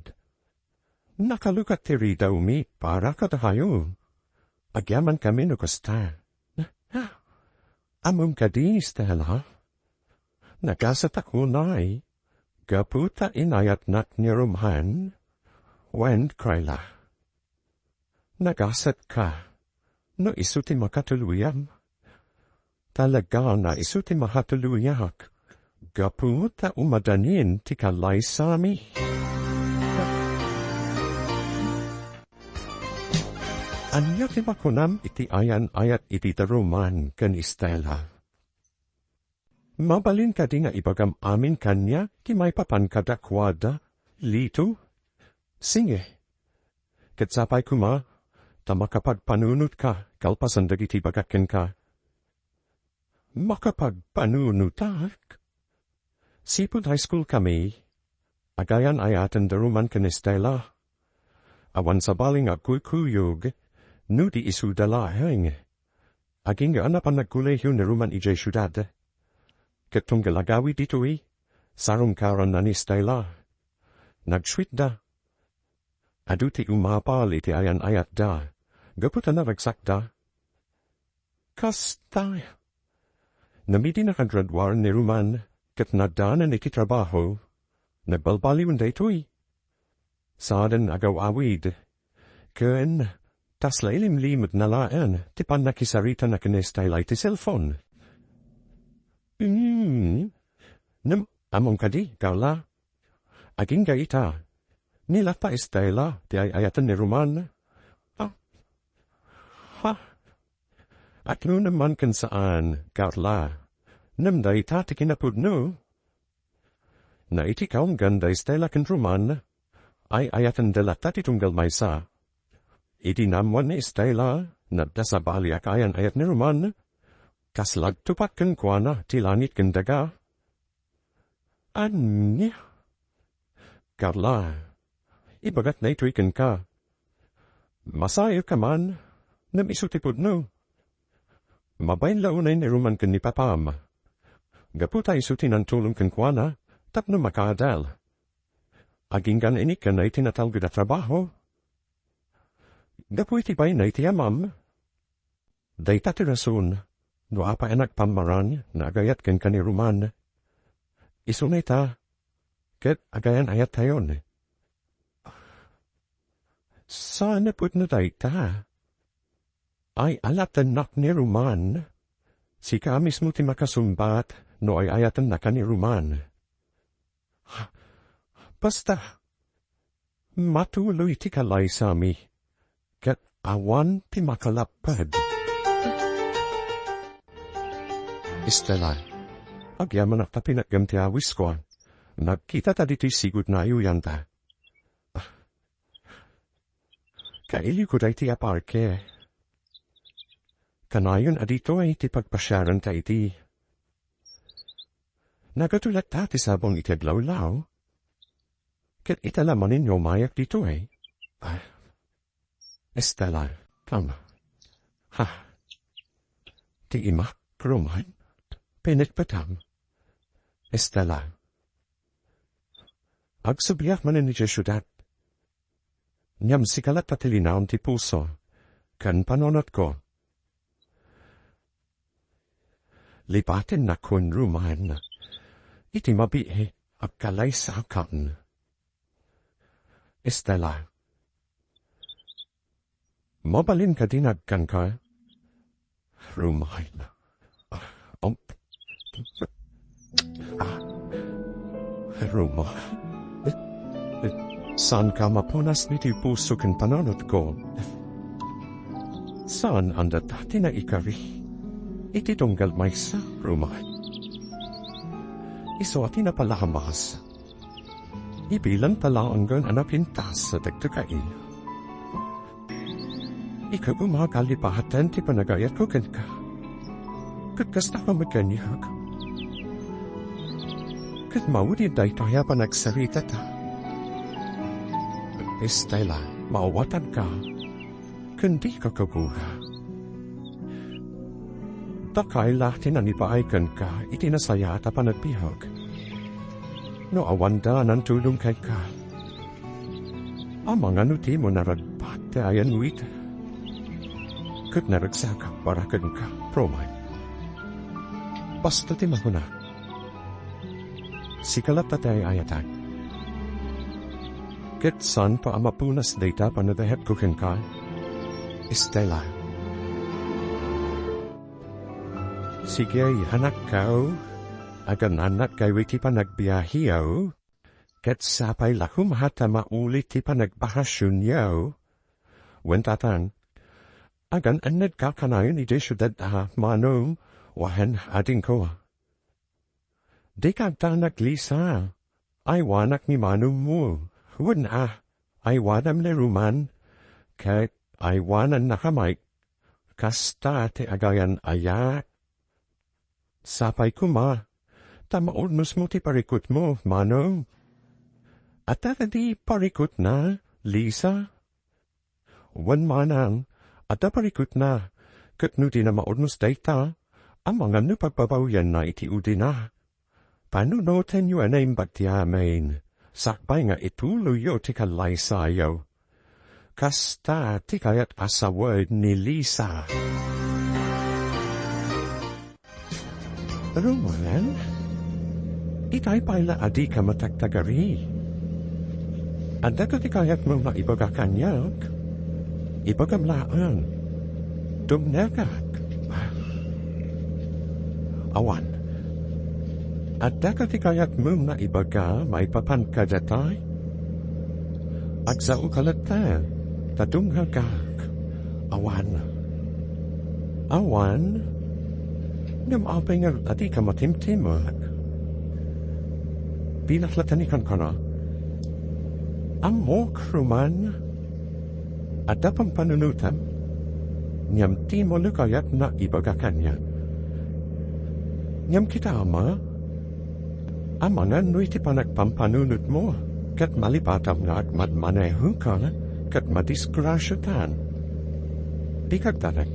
Nakalukat ti ridawmi para kadakayo. Agyamankami no kasta. Ammom kadi, Estela? Nagasatak unay, gapu ta inayatnak ni Roman wen Kayla. Nagasatka, no isu ti makatuluyam. Talaga nga isu ti makatuluyak, gapu ta umadanin ti kallaysami. Ania ti makunam iti ayan-ayat iti da Roman ken Estela? Mabalin kadi nga ibagam amin kaniak ti maipapan kadakuada, Lito? Sige. Ket sapay koma, ta makapagpanunotka kalpasan dagiti ibagak kenka. Makapagpanunotak? Sipud high school kami, agayan-ayaten da Roman ken Estela. Awan sabali nga agkuykuyog, no di isuda laeng. Agingga a napan nagkolehiyo ni Roman idiay siudad. Ket tunggal agawi ditoy, sarungkaranna ni Estela. Nagsuitda. Adu ti umapal iti ayan-ayatda, gapu ta naragsakda. Kasta, Namidi nakagraduar ni Roman ket naaddanan iti trabaho, nagbalbaliwen daytoy. Saanen agaw-awid. Ken kasla ilimlimedna laeng ti pannakisaritana ken ni Estela iti cellphone. Hmm. Ngem ammom kadi, Carla? Agingga ita. Ni la ta Estela ti ay-ayaten ni Roman. Ah. Ha? Agnunem man ken saan, Carla. Ngem dayta ti kinapudno. Naitikaw nganda Estela ken Roman, ay-ayatenda latta ti tunggal maysa. Idi naammuan ni Estela, nadda sabali a kaayan-ayat ni Roman, kasla agtupat kenkuana ti langit ken daga. Ania? Carla, ibagat daytoy kenka. Masayoka man, ngem isu ti pudno. Mabain la unay ni Roman ken ni papam. Gapu ta isu ti nangtulong kenkuana tapno makaadal. Agingga inikkanna iti natalged a trabaho. Gapu iti bainay ti amam. Dayta ti rason no apay a nagpammarang nga agayat kenka ni Roman. Isuna ita, ket agayan-ayattayon. Saan a pudno dayta? Ay-ayatennak ni Roman. Sika mismo ti makasungbat no ay-ayatennaka ni Roman. Basta, matuloy ti kalaysami, ket awan ti makalapped. Estela, agyamanak ta pinatgem ti awisko. Nagkita ta ditoy sigud nga ayuyanta. Kailiwko daytoy a parke. Kanayon a ditoy ti pagpasiaranta iti. Nagatuy latta ti sabong iti aglawlaw. Ket ita la manen nga umayak ditoy. Ah, Estela, tama. Ha? Ti imak, Roman? Pinitpitam. Estela. Agsubliak manen idiay siudad. Ngem sika latta ti linaon ti puso, ken panunotko. Lipatennak kun Roman. Iti mabiit, agkalaysakan. Estela. Mabalin kadi nga agkanka? Roman. Um, ah, Roman. Saanka mapunas iti puso ken panunotko. Saan a dayta ti naikari iti tunggal maysa, Roman. Isu a ti napalabas. Ibilanta laeng a napintas a dagdagain. Ikaw, umaga lipaten ti panagayatko kenka. Ket kasta met kaniak. Ket maudid daytoy a panagsaritata. Estela, maawatanka. Ken dika kaguga. Dakay la ti nangipaay kenka iti nasayaat a panagbiag. No awanda a nangtulong kenka, amangan no dimo naragpat ti ayanmo ita. Ket naragsakak para kenka, Roman. Basta ti makuna. Sika latta ti ay-ayatak. Ket saanto a mapunas dayta a panagayatko kenka, Estela. Sige, anakko, aganannak kayo iti panagbiahiyo, ket sapay la koma ta mauli ti panagbakasionyo. Wen tatang, agan-annadka kanayon idiay siudad a, Manong, wen adingko. Dika agtalnak, Lisa. Aywanak ni manongmo. Wen a, aywanam ni Roman. Ket aywanannaka met. Kasta ti agayan-ayatak. Sapay koma, ta maudnosmo ti parikutmo, Manong. Adda kadi parikutna, Lisa? Wen, Manang, adda parikutna, ket no dina maudnos dayta, amangan no pagbabawianna iti udina. Panunotenyo a naimbag ti amin, sakbay nga ituloyyo ti kallaysayo. Kasta ti kayat a sawen ni Lisa. Roman, itay pay la a dika matagtagari. Adda ka ti kayatmo nga ibaga kaniak? Ibagam laeng. Dumngegak. Awan. Adda ka ti kayatmo nga ibaga maipapan kadatayo? Agsaoka latta, ta dumngegak. Awan. Awan? Ngem apay ngarud a dika matimtimek? Bilat latta ni kankana. Ammok, Roman. Adda pampanunotam, ngem dimo la kayat nga ibaga kaniak. Ngem kitam, amangan no iti panagpampanunotmo, ket malipatam nga agmadmanehoka, ket madisgrasiatan. Dika agdalek.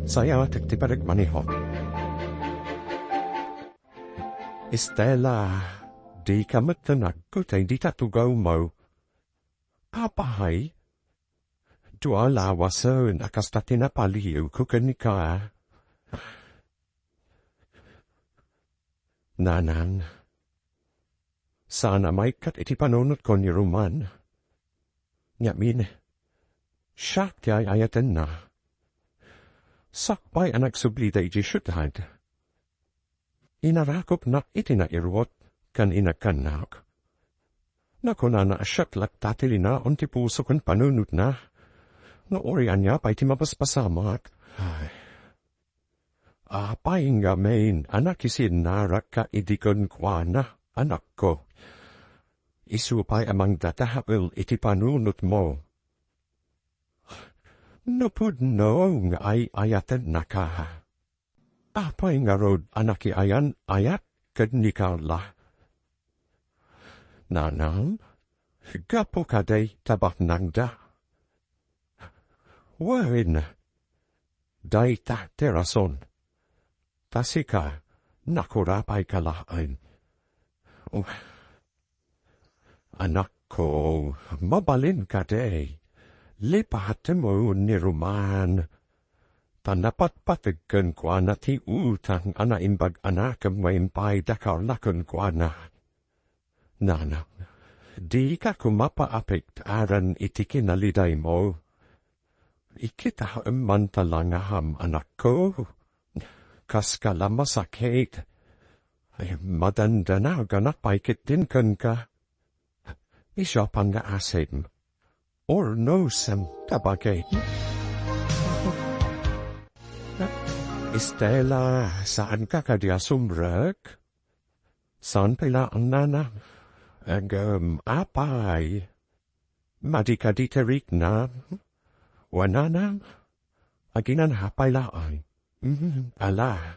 Sayatek ti panagmanehok. Estela, dika metten agkutay dita tugawmo. Apay? Dua lawasen a kasta ti napaliwko kenka. Nanang, saan a maikkat iti panunotko ni Roman. Ngamin, siak ti ay-ayatenna. Sakbay a nagsubli daydi siudad, inarakopna iti nairuot ken inagkannak. Nakunana a siak latta ti linaon ti puso ken panunotna. No uray ania pay ti mapaspasamak. Ay. Apay ngamin a nakisinnarakka idi kenkuana, anakko? Isu pay a mangdadael iti panunotmo. No pudno nga ay-ayatennaka, apay ngarud a nakiayan-ayat ken ni Carla? Nanang, gapu kadi ta baknangda? Wen, dayta ti rason. Ta sika, nakurapayka laeng. Oh, anakko, mabalin kadi, lipatemo ni Roman. Ta napatpateg kenkuana ti utang a naimbag a nakem nga impay da Carla kenkuana. Nanang, dika koma paapektaran iti kinalidaymo. Ikitaem man ta langam, anakko. Kaskala masakit. Ay, madandanaganak pay ketdin kenka. Isu a pangngaasim. Or no, sem, tabagay. Estela, saanka kadi a sumrek? Saan pay laeng, nanang? Ngem, apay, madi kadi ti riknam? Wen, nanang, aginana pay laeng. Mm, ala,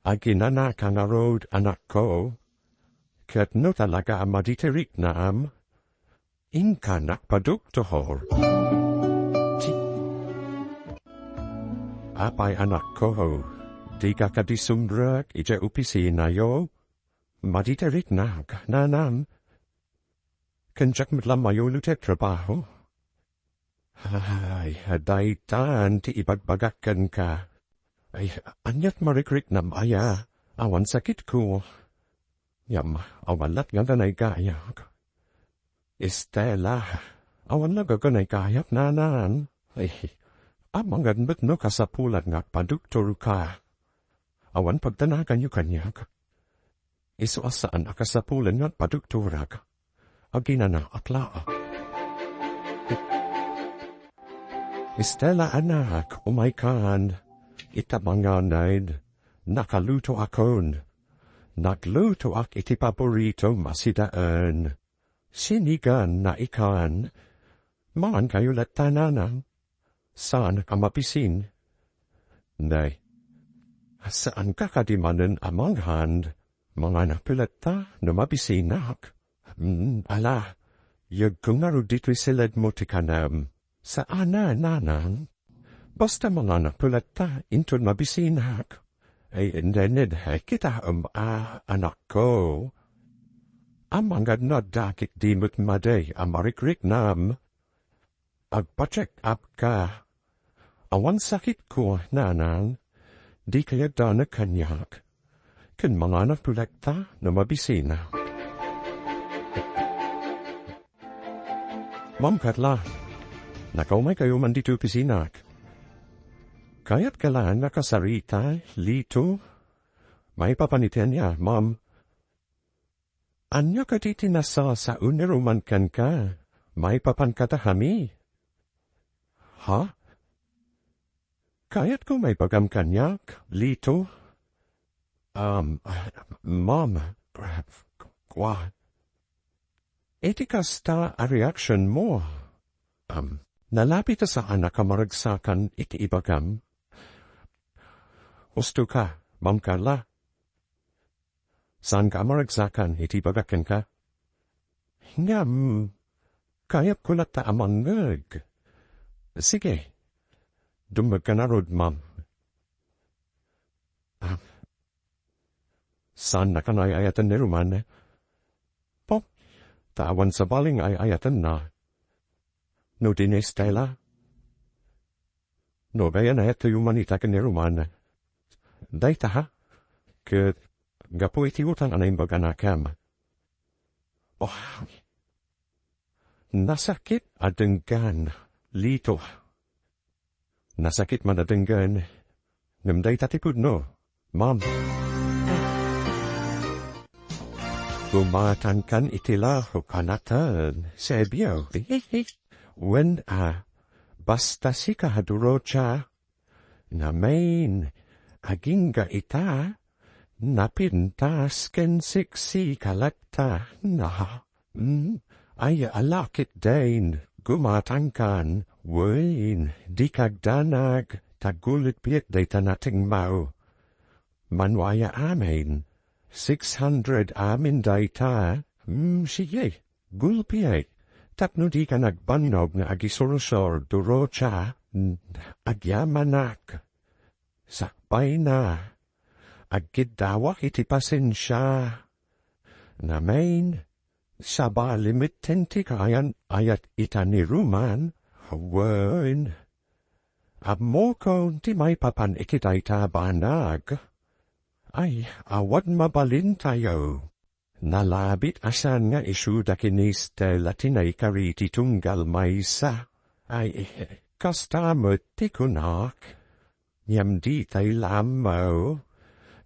aginanaka ngarud, anakko. Ket no talaga a madi ti riknam, inkanak paduktor. Ti-, apay, anakko, dika kadi sumrek idiay opisinayo? Madi ti riknak, nanang. Ken diak met la mayulo ti trabaho. Ay, daytan ti ibagbagak kenka. Ay, aniat marikriknam aya? Awan sakitko. Ngem, awan latta nga nagaygayak. Estela, awan nagaygayak, nanang. Ay, amangan met no kasapulan nga agpaduktorka. Awan pagdanaganyo kaniak. Isu a saan a kasapulan nga agpaduktorak. Aginanaak laeng. Estela, anak, umaykan. Ita manganay, nakalutoakon. Naglutoak iti paboritom a sidaen. Sinigan nga ikan. Mangankayo latta, nanang. Saanak a mabisin. Nay, saanka kadi manen a mangan? Manganak latta no mabisinak. Mm, ala, yegko ngarud ditoy siledmo ti kanem. Saan a, nanang. Basta manganak latta inton mabisinak. Ay, indened, ay, kitaem a, anakko. Amangan no adda ketdi met madi a marikriknam. Agpa-check up ka. Awan sakitko, nanang. Dika agdanag kaniak. ken manganak kolekta no mabisina. Ma'am Carla, nakaumay kayo man ditoy opisinak. Kayat ka laeng a kasarita, Lito? Maipapan iti ania, ma'am? Ania kadi ti nasasao ni Roman kenka? Maipapan kadakami. Ha? Kayatko maibagam kaniak, Lito? Um, ma'am, kwa. Iti kasta a reaction mo, um, nalapit a saanak a maragsakan iti ibagam. Husto ka, Ma'am Carla. Saanka a maragsakan iti ibagak kenka? Ngem, kayatko latta a mangngeg. Sige, dummegka ngarud, ma'am. Ah, saannaka nga ay-ayaten ni Roman? Po, ta awan sabali nga ay-ayatenna. No di ni Stella? No, gayyem, itoy man ita ken ni Roman. Dayta, ha? Ket gapu iti utang a naimbag a nakem. Oh, nasakit a denggan, Lito. Nasakit man a denggan. Ngem dayta ti pudno, ma'am. Gumatangkan iti lahok a nated, Sebio. Wen a, basta sika a Dorocha. Ngamin, agingga ita, napintas ken seksi ka latta, na. Mm, ay, alakit din, gumatangkan, wen, dika agdanag, ta gulit piek dayta natengmo. Mano aya amin? Six hundred amin dayta? Hmm, sige, gulpiek. Tapno dika nagbannog nga agisursor, Dorocha, hmm, agyamanak. Sakbayna, agkiddawak iti pasensia. Ngamin, sabali metten ti kaayan-ayat ita ni Roman, wen. Ammokon ti maipapan iti dayta a banag. Ay, awan mabalintayo. Nalabit a saan nga isuda ken ni Stella ti naikari iti tunggal maysa. Ay, kasta met ti kunak. Ngem ditay la ammo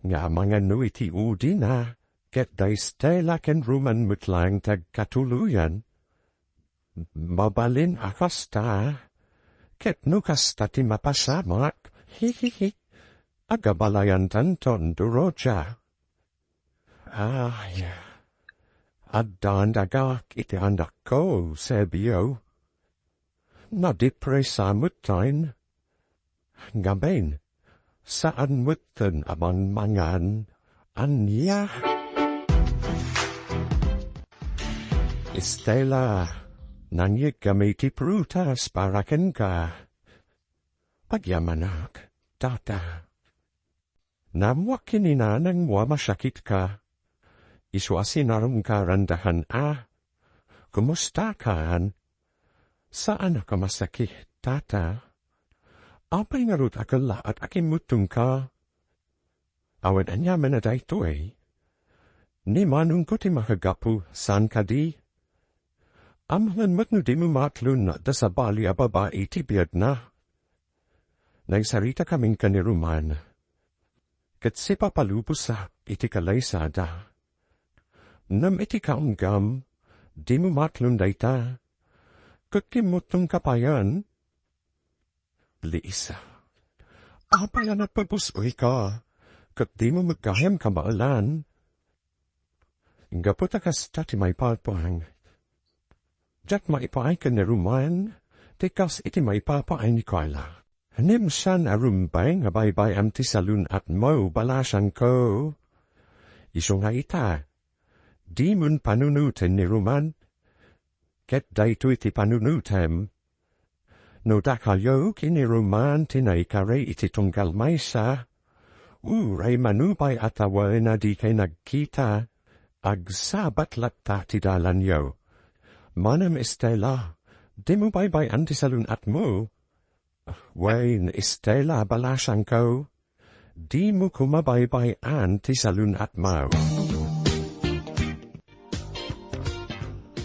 nga mangano iti udina, ket da Stella ken Roman met laeng ti agkatuloyan. Mabalin a kasta, ket no kasta ti mapasamak, hihihi, agabalayantanton, Dorocha. Ay, addan dagak iti anakko, Sebio. Nadepresa metten. Ngamin, saan metten a mangmangan. Ania? Stella, nangikkami ti prutas para kenka. Agyamanak, tata. Naammoak ken ni nanangmo a masakitka. Isu a sinarungkaran dahan a. Kumustakan? Saanak a masakit, tata. Apay ngarud a kellaat a kimmuttongka? Awan aniaman a daytoy. Ni manongko ti makagapu, saan kadi? Amangan met no dimo maaklon da sabali a babai ti biagna. Nagsarita kamin ken ni Roman. Ket sipapalubosak iti kalaysada. Ngem iti kaanggam, dimo maaklon dayta. Ket kimmuttongka payen? Liisa. Apay a napabus-oyka, ket dimo met gayam kamaelan? Gapu ta kasta ti maipapan. Diak maipaay ken ni Roman, ti kas iti maipapaay ni Carla. Ngem saan a rumbeng a baybay-am ti salun-atmo, balasangko. Isu nga ita, dimon panunoten ni Roman, ket daytoy ti panunotem. No dakayo ken ni Roman ti naikari iti tunggal maysa, uray mano pay a tawen a dikay nagkita, agsabat latta ti dalanyo. Manem, Stella, dimo baybay-an ti salun-atmo. Wen, Stella, balasangko. Dimo koma baybay-an ti salun-atmo.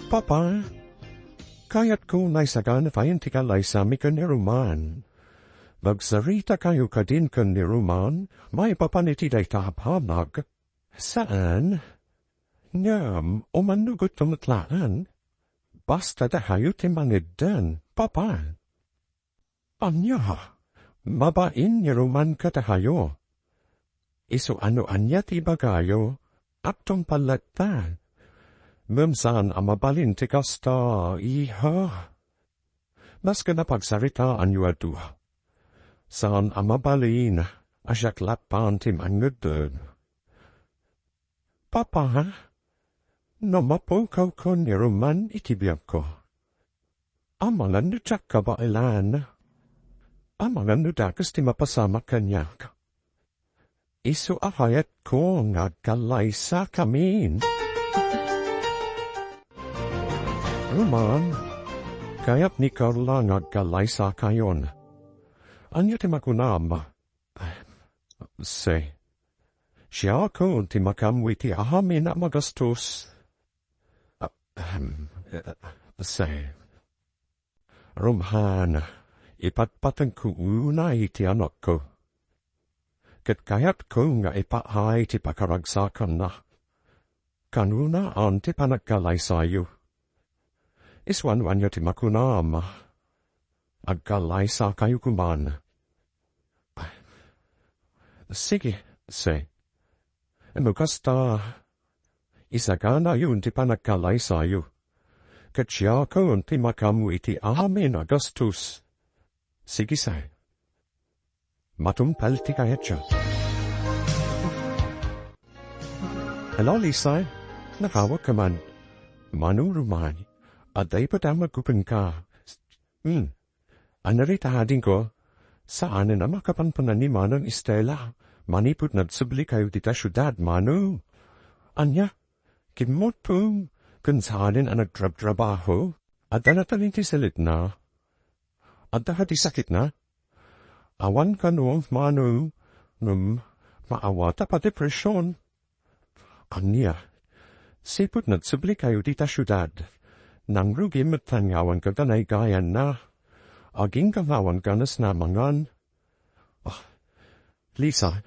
Papa, kayatko naisagana payen ti kallaysami ken ni Roman. Magsarita kayo kadin ken ni Roman maipapan iti dayta a banag. Saan? Ngem, umannugetto met laeng. Basta dakayo ti mangeddan, Papa. Ania? Mabain ni Roman kadakayo. Isu a no ania ti ibagayo, agtungpal latta. Ngem saan a mabalin ti kasta, iha. Maski napagsaritaanyo a dua, saan a mabalin a siak latta ti mangeddan. Papa, no mapukaw ken ni Roman iti biagko, amangan no diak kabaelan. Amangan no dakes ti mapasamak kaniak. Isu a kayatko nga agkallaysakamin. Roman, kayat ni Carla nga agkallaysakayon. Ania ti makunam? Se, siakon ti makaammo iti amin a magastos. Ahem, eh, se. Roman, ipatpatengko unay ti anakko. Ket kayatko nga ipaay ti pakaragsakanna. Kanunaan ti panagkallaysayyo. Isuanuanyo ti makunam. Agkallaysakayo koman. Sige, se. No kasta, isaganayon ti panagkallaysayyo. Ket siakon ti makaammo iti amin a gastos. Sige, se. Matungpal ti kayatyo. Hello, Lisa. Nakawag ka man. Mano, Roman? Adda ipatawag ko kenka. Hmm. Ania dayta adingko? Saanen a makapanpanan ni Manang Estela. Manipud nagsubli kayo dita siudad, Mano. Ania? Kimmutong ken saanen a nagtrabtrabaho? Adda natan iti selitna? Adda kadi sakitna? Awan kano, Mano, ngem maawata pa depresion. Ania? Sipud nagsubli kayo dita siudad. Nangrugi met nga awan kaganaygayanna. Agingga nga awan ganas na mangan. Ah, Lisa,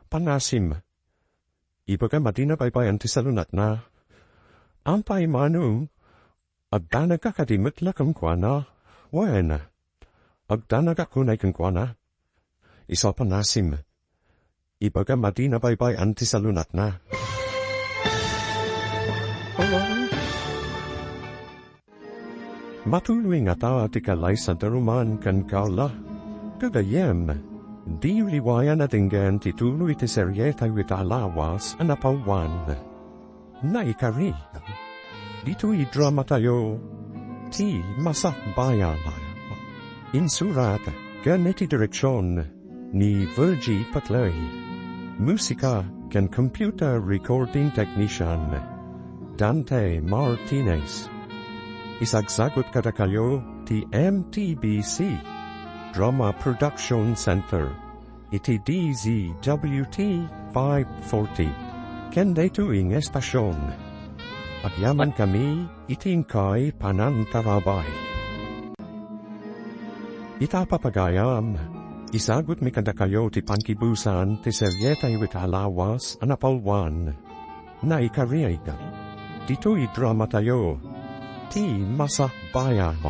panasim. Ibagam a dina baybay-an ti salunatna. Apay, Mano, agdanagka kadi met la kenkuana? Wen, agdanagak unay kenkuana. Isu a panasim. Ibagam a dina baybay-an ti salunatna. Matuloy ngata ti kallaysada Roman ken Carla. Gagayyem, di liwayan a denggen ti tuloy ti serie tayo ita a lawas a napawan. Naikari, ditoy drama tayo, Ti Masakbayan. Insurat ken iti direksion ni Virgie Patlay. Musika ken computer recording technician, Dante Martinez. Isagsagut kadakayo ti M T B C Drama Production Center iti D Z W T five forty. Ken daytoy nga estasion, agyamankami iti inkay panangtarabay. Ita, papagayam, isagutmi kadakayo ti pankibusan ti serie tayo ita a lawas a napawan. Naikariay, ditoy drama tayo, Ti Masakbayan.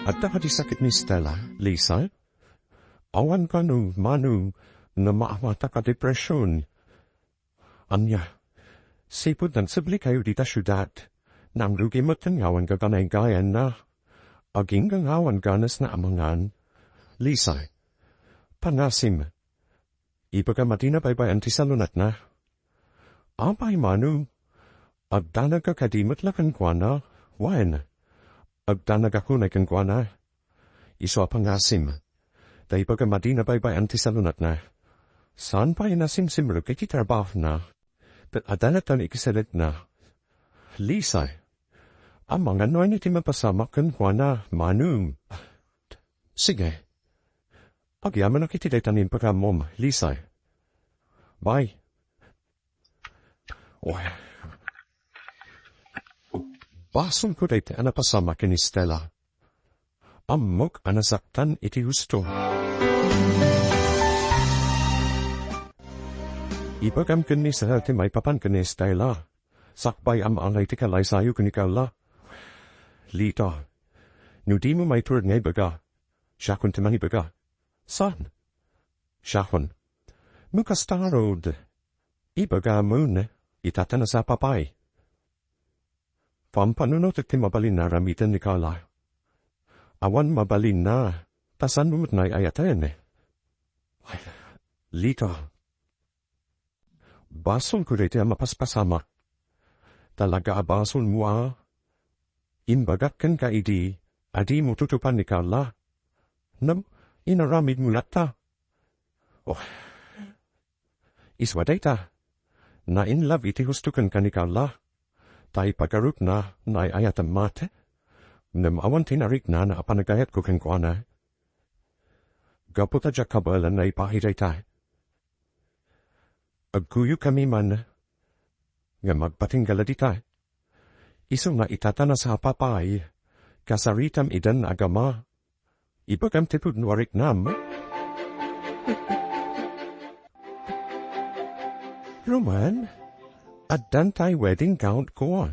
Adda kadi sakit ni Stella, Lisa? Awan kano, Mano, no maawata ka depresyon. Ania, sipud nagsubli kayo dita siudad, nangrugi met nga awan gaganaygayanna. Agingga nga awan ganasna a mangan. Lisa, panasim. Ibagam a dina baybay-an ti salunatna. Apay, Mano, agdanagka kadi met la kenkuana? Wen, agdanagak unay kenkuana. Isu a pangasim, ta ibagam a dina baybay-an ti salunatna. Saan pay nasimsimrek iti trabahona, ket adda latta iti selitna. Lisa, amangan no ania ti mapasamak kenkuana, Mano. Sige. Agyamanak iti dayta nga impagamom, Lisay. Bye. Oy. Basolko dayta a napasamak ken ni Stella. Ammok a nasaktan iti husto. Ibagam ken ni Sir ti maipapan ken ni Stella. Sakbay a maangay ti kalaysayo ken ni Carla. Lita, no dimo maiturod nga ibaga, siakon ti mangibaga. Saan? Siakon. No kasta ngarud, ibagamon, ita ta nasapa pay. Pampanunotek ti mabalin a aramiden ni Carla. Awan mabalinna, ta saanmo met nga ay-ayaten. Ay, Lita. Basolko dayta a mapaspasamak. Talaga a basolmo a imbagak kenka idi a dimo tutupan ni Carla. Ngem, inaramidmo latta. Oh. Isu a dayta. Na-in love iti husto kenka ni Carla. Ta ipagarupna nga ay-ayatem met. Ngem awan ti nariknana a panagayatko kenkuana. Gapu ta diak kabaelan nga ibaga dayta. Agguyogkami man, ngem agpatingga la dita. Isu nga ita ta nasapa pay, kasaritam idan agama. Ibagam ti pudno a riknam. Roman, addan tay wedding gown ko.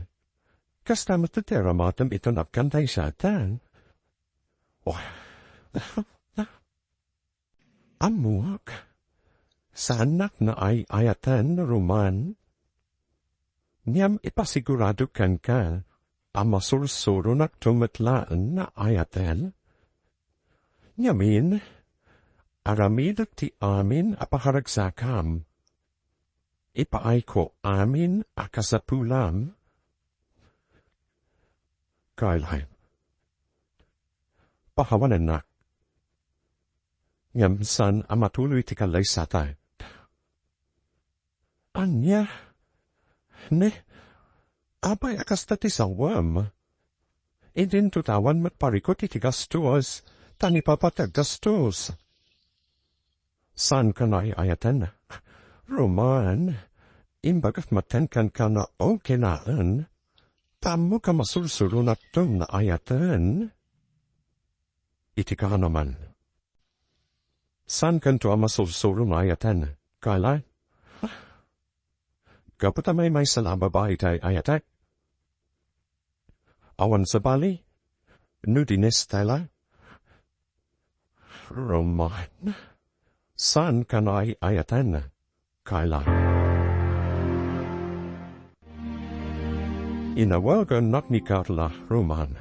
Kasta met ti aramatem iton agkantay satan. Oh. Ammoak, saannak nga ay-ayaten, Roman. Ngem ipasigurado kenka a masursuronakto met laeng nga ayaten. Ngamin, aramidek ti amin a pakaragsakam. Ipaayko amin a kasapulam. Caroline. Pakawanennak. Ngem saan a matuloy ti kallaysata. Ania? Ne, apay a kasta ti sawem? Idinto ta awan met parikut iti gastos, ta ni papa ti aggastos. Saanka nga ay-ayaten. Roman, imbagak met kenka nga okay laeng. Ta ammok a masursuronakto nga ayaten. Iti kaanaman. Saankanto a masursuro nga ayaten, Carla? Gapu ta maymaysa la a babai ti ay-ayatek. Awan sabali, no di ni Stella? Roman, saanka nga ay-ayaten, Carla. Inawagannak ni Carla, Roman.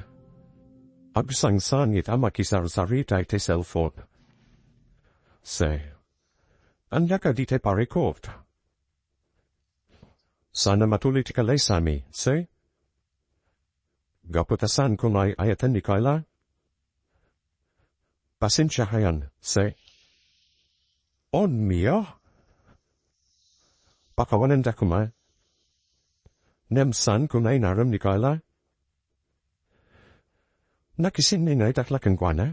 Agsangsangit a makisarsarita iti cellphone. Say, ania kadi ti parikut? Saan a matuloy ti kallaysami, say? Gapu ta saanko nga ay-ayaten ni Carla? Pasensiakan, say. Ania? Pakawanenda koma. Ngem saanko nga inarem ni Carla? Nakisinnatak la kenkuana?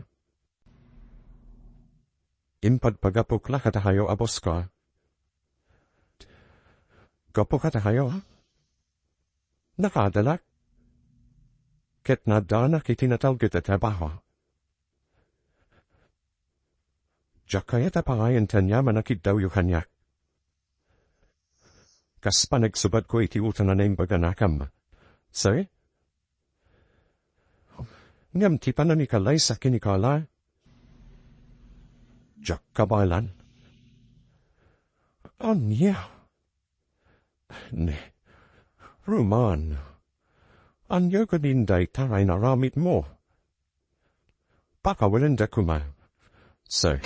Impadpagapok la kadakayo a bosko. Gapu kadakayo, nakaadalak. Ket naaddanak iti natalged a trabaho. Diak kayat a pangayen ti aniaman a kiddawyo kaniak. Kas panagsubadko iti utang a naimbaganakam. Say? Ngem ti panangikalaysa ken ni Carla, diak kabaelan. Ania? Ne, Roman, ania kadi dayta nga inaramidmo? Pakawanenda koma, sir.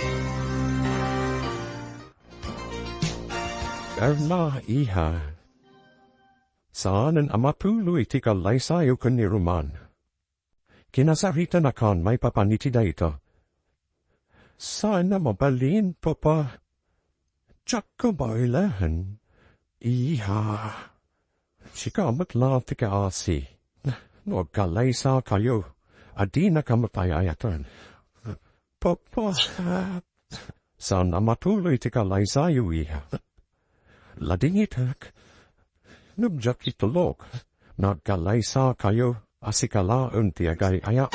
Carla, iha, saanen a matuloy ti kallaysayo ken ni Roman. Kinasaritanak maipapan iti dayta. Saan a mabalin, Papa. Diak kabaelan. Iha. Sika met la ti kaasi. No agkalaysakayo, adinaka met ay-ayaten. Papa. Saan a matuloy ti kalaysayo, iha. Ladingitek. Nubjak itulok. Nagkalaysakayo a sikalaen ti agay-aya.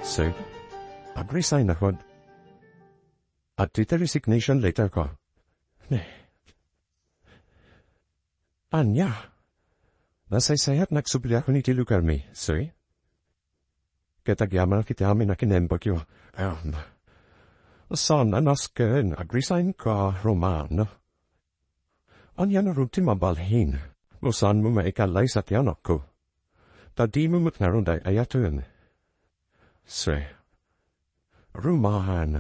Sir, ag-resign ako. Adtoy ti resignation letter ko. Ne. Ania? Nasaysayat nagsubliakon iti lugarmi, sir? Ket agyamanak iti amin a kinembagyo. Ahem. Saan a nasken, ag-resign ka, Roman. Ania ngarud ti mabalhin? No saanmo maikalaysa ti anakko. Ta dimo met ngarud ay-ayaten. Sir. Roman.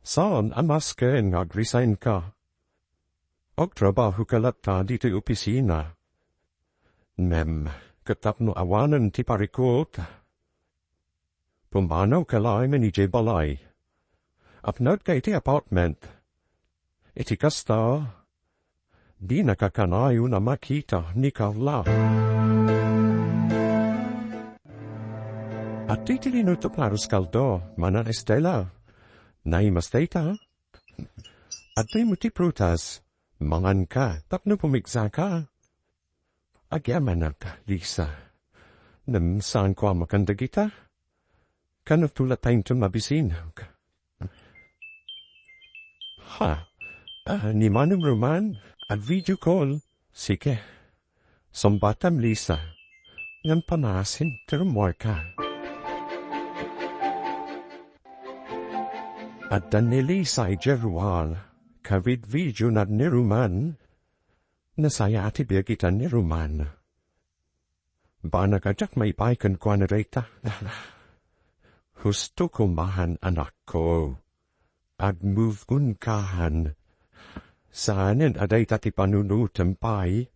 Saan a nasken nga ag-resign ka. Agtrabaho ka latta ditoy opisina. Ngem, ket tapno awanen ti parikut, pumanaw ka laengen idiay balay. Apnawka iti apartment. Iti kasta, dinaka kanayon a makita ni Carla. Adtoy ti linutok nga arroz caldo, Manang Estela. Naimas dayta. Adtoy met ti prutas, manganka tapno pumigsaka. Agyamanak, Lisa. Ngem saanko a makan dagita? Kano tulataynto mabisinag? Ha? Ah, ni Manong Roman, ag-video call. Sige. Sumbatam, Lisa. Ngem panasin ti rummuarka. Adda ni Lisa idiay ruar, kavid-video na ni Roman. Nasayaat ti biag ita ni Roman. Banag a diak maipaay kenkuana dayta. Husto koma, anakko. Ag-move on ka. Saanen a dayta ti panunotem pay.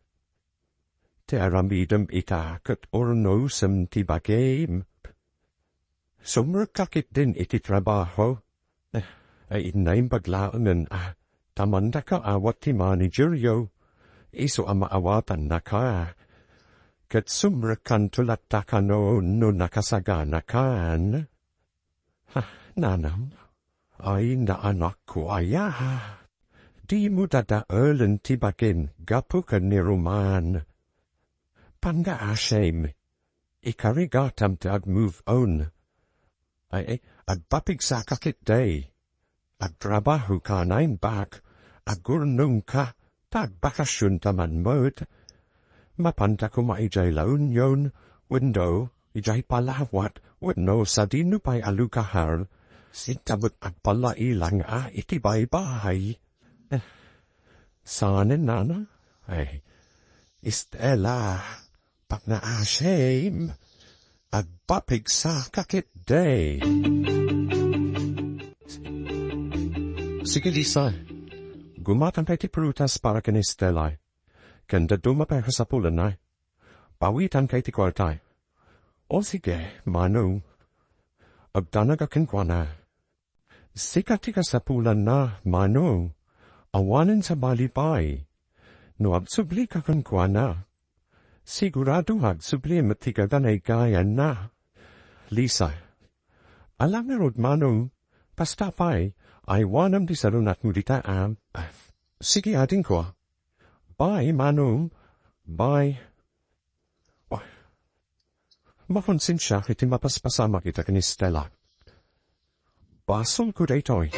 Ti aramidem ita ket urnosem ti bagim. Sumrekka ketdin iti trabaho. Ay, naimbag laengen a, ta mandakaawat ti manageryo. Isu a maawatannaka. Ket sumrekkanto latta kano no nakasaganakan. Ha, nanang? Ay, naanakko aya. Dimo dadaelen ti bagim gapu ken ni Roman. Pangngaasim. Ikarigatam ti ag-move on. Ay, ay, agpapigsaka ketdi. Agtrabahoka naimbag, agurnongka, ta agbakasionta man met. Mapanta koma idiay La Union, wenno idiay Palawan, wenno sadino pay a lugar. Sinta met agpalailangen iti baybay. Eh, saanen, nana? Ay, Estela, pangngaasim, agpapigsaka ketdi. Sige, Lisa. Gumatanka iti prutas para ken Estela. Ken dadduma pay a kasapulanna. Pawitanka iti kuarta. O sige, Manong. Agdanagak kenkuana. Sika ti kasapulanna, Manong. Awanen sabali pay. No agsublika kenkuana, sigurado nga agsubli met ti gaganaygayanna. Lisa. Ala ngarud, Manong. Kasta pay, aywanam ti sarunatmo dita, a. Sige, adingko. Bye, Manong. Bye. Oh. Makonsensiak iti mapaspasamak ita ken Estela. Basolko daytoy.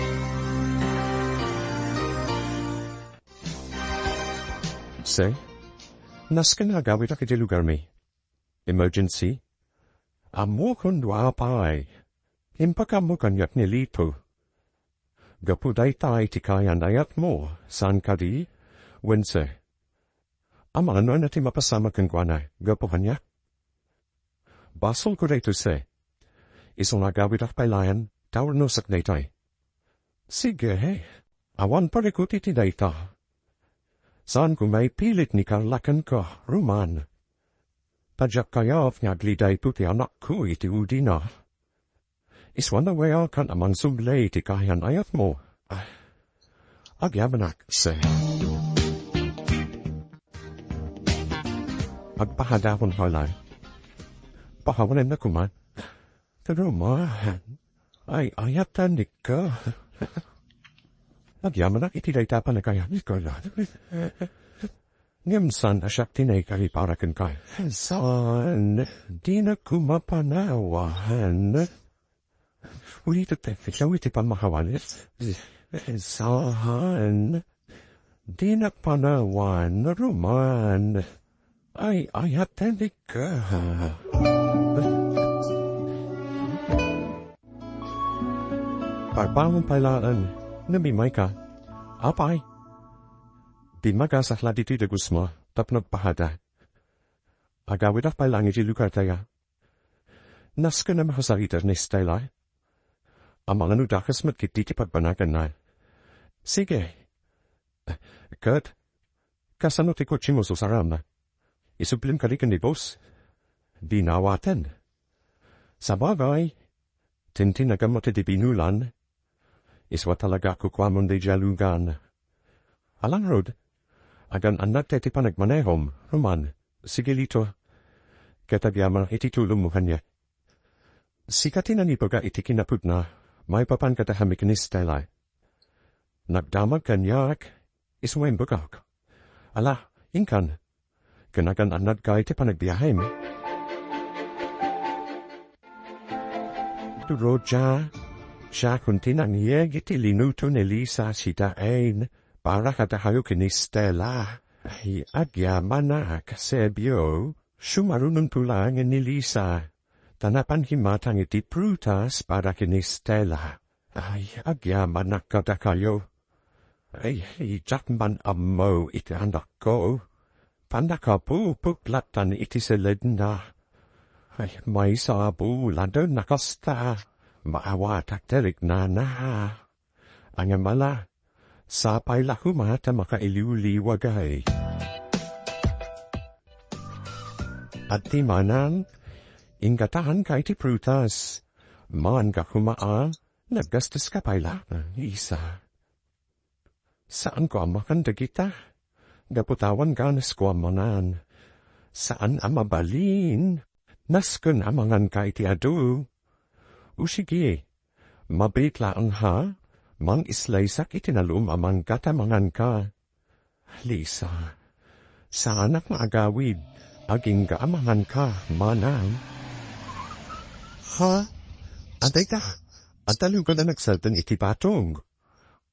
Sir, nasken nga agawidak iti lugarmi. Emergency? Ammokon no apay. Impakaammo kaniak ni Lito. Gapu dayta iti kayan-ayatmo, saan kadi? Wen, sir. Amangan no ania ti mapasamak kenkuana, gapu kaniak? Basolko daytoy, sir. Isu nga agawidak pay laeng, ta urnosek daytoy. Sige, awan parikut iti dayta. Saanko maipilit ni Carla kenka, Roman. Ta diak kayat nga aglidayto ti anakko iti udina. Isuna a wayakan a mangsubli iti kayan-ayatmo. Ah, agyamanak, sir. Agpahadakon pay laeng. Pakawanenna koma. Roman, Ay, ayat ta, Nick ka. Agyamanak iti dayta a panagayat, Nicola. Ngem saan a siak ti naikari para kenka. Saan, dinak koma panawan. Ulitek, ikaw iti pamakawan. Saan, dinak panawan, Roman. Ay, ayat ta, Nick ka. Parbangon pay laeng, namimay ka. Apay, bimmagasakla ditoy dagusmo tapno agpahada. Agawidak pay laeng iti lugartayo. Nasken a makasarita ni Stella. Amangan no dakes met ketdi ti pagbanaganna. Sige. Ket, kasano ti kotsemo, susaram? Isublem kadi ken ni boss? Dinawaten. Sabagay, tintinagam met ti binulan. Isu a talaga a kukuamon daydiay a lugan. Ala ngarud, agan-annadka iti panagmanehom, Roman. Sige, Lito. Ket agyamanak iti tulongmo kaniak. Sika ti nangibaga iti kinapudna maipapan kadakami ken ni Stella. Nagdamag kaniak isu nga imbagak. Ala, inkan, ken agan-annadka iti panagbiahem. Roja, siakon ti nangyeg iti linuto ni Lisa sidain para kadakayo ken ni Stella. Ay, agyamanak, Sebio, sumarunonto laeng ni Lisa. Ta napan kimmatang iti prutas para ken ni Stella. Ay, agyamanak kadakayo. Ay, diak man ammo iti anakko. Pannakapupok lattan iti seledna. Ay, maysa a bulan a nakasta. Maawatak ti riknana. Ngem ala, sapay la koma ta makailiwliwagay. Adda manen, inggataanka iti prutas. Maanka koma a, naggastoska pay la, Lisa. Saanko a makan dagita. Gapu ta awan ganas ko a manan. Saan a mabalin. Nasken a manganka iti adu. O sige, mabiit laeng ha, mangislaysak iti nalum a mangga ta manganka. Lisa, saanak nga agawid, agingga a manganka, manang. Ha? Adda ita, adda lugan a nagsalden iti batong.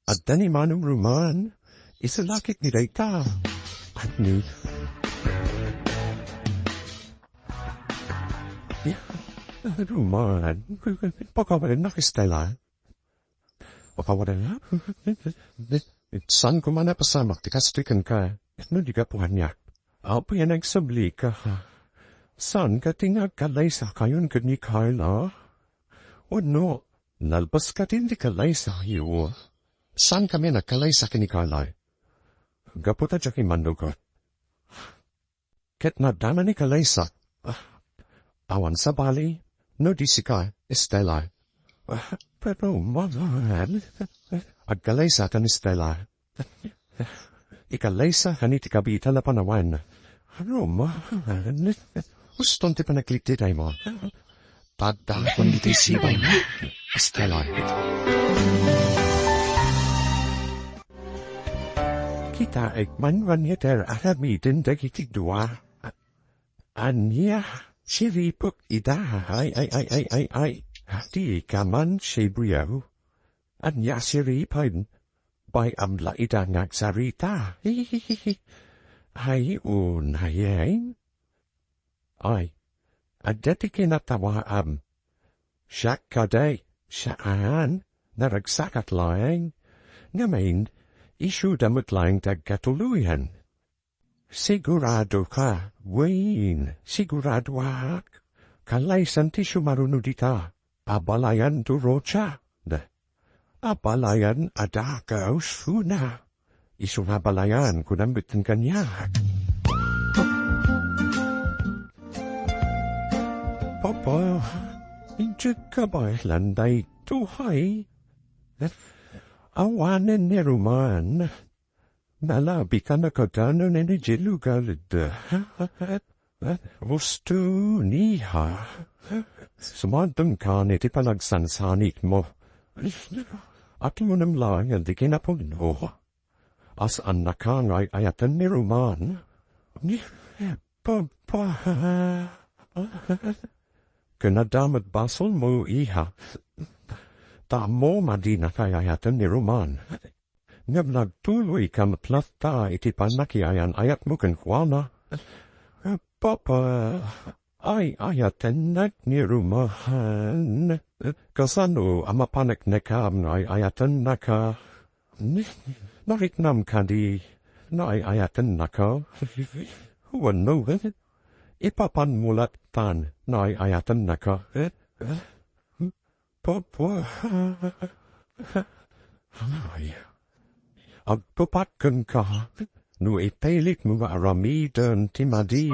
Adda ni Manong Roman, isu la ket ni dayta. Ania? Ya, Roman, pakawalennak, Stella. Pakawalennak? Saan koma napasamak ti kastoy kenka, no di gapu kaniak. Apay a nagsablika. Saanka ti nga agkalaysakayon ken ni Carla? Wenno, nalpaska ti kalaysayo? Saankami a nagkalaysa ken ni Carla. Gapu ta diak immannugot. Ket nadama ni kalaysa. Awan sabali, no di sika, Stella. Pero, man, agkalaysa ken ni Stella. Ikalaysa ken iti kabiitan a panawen. Roman, uston ti panagliklikaymo. Padakon iti sibayo, Stella. Kitaek man nga ti aramiden dagiti dua. Ania, siripek ida. Ay, ay, ay, ay, ay, ay. Dika man, Sebio. Ania siripen? Bay-am la ida nga agsarita. Ay, unay. Ay, adda ti kinatawaam. Siak kadi, saan, naragsakak laeng. Ngamin, isuda met laeng ti agkatuloyan. Siguradoka, wen, siguradoak. Kalaysan ti sumaruno dita. Abalayan, Dorocha. Abalayan a dakaw suna. Isu nga abalayan, kunam met kaniak. Papa, inted ka ba landay tuhay? Awanen ni Roman. Nalabi ka na kadano nini lugar da. Husto, Niha. Sumantonkan iti panagsansanitmo. Atimunem laeng di kinapuno. As-annaka nga ay-ayaten ni Roman. Papa. Ken adda met basolmo, iha. Ta ammom a dinaka ay-ayaten ni Roman. Ngem nagtuloyka met latta iti pannakiayan-ayatmo kenkuana. Papa, ay-ayatennak ni Roman. Kasano a mapaneknekam nga ay-ayatennaka? Nariknam kadi nga ay-ayatennaka? Wenno, ipapanmo lattan nga ay-ayatennaka? Papa. Ay. Agpapat kenka no ipilitmo nga aramiden ti madi.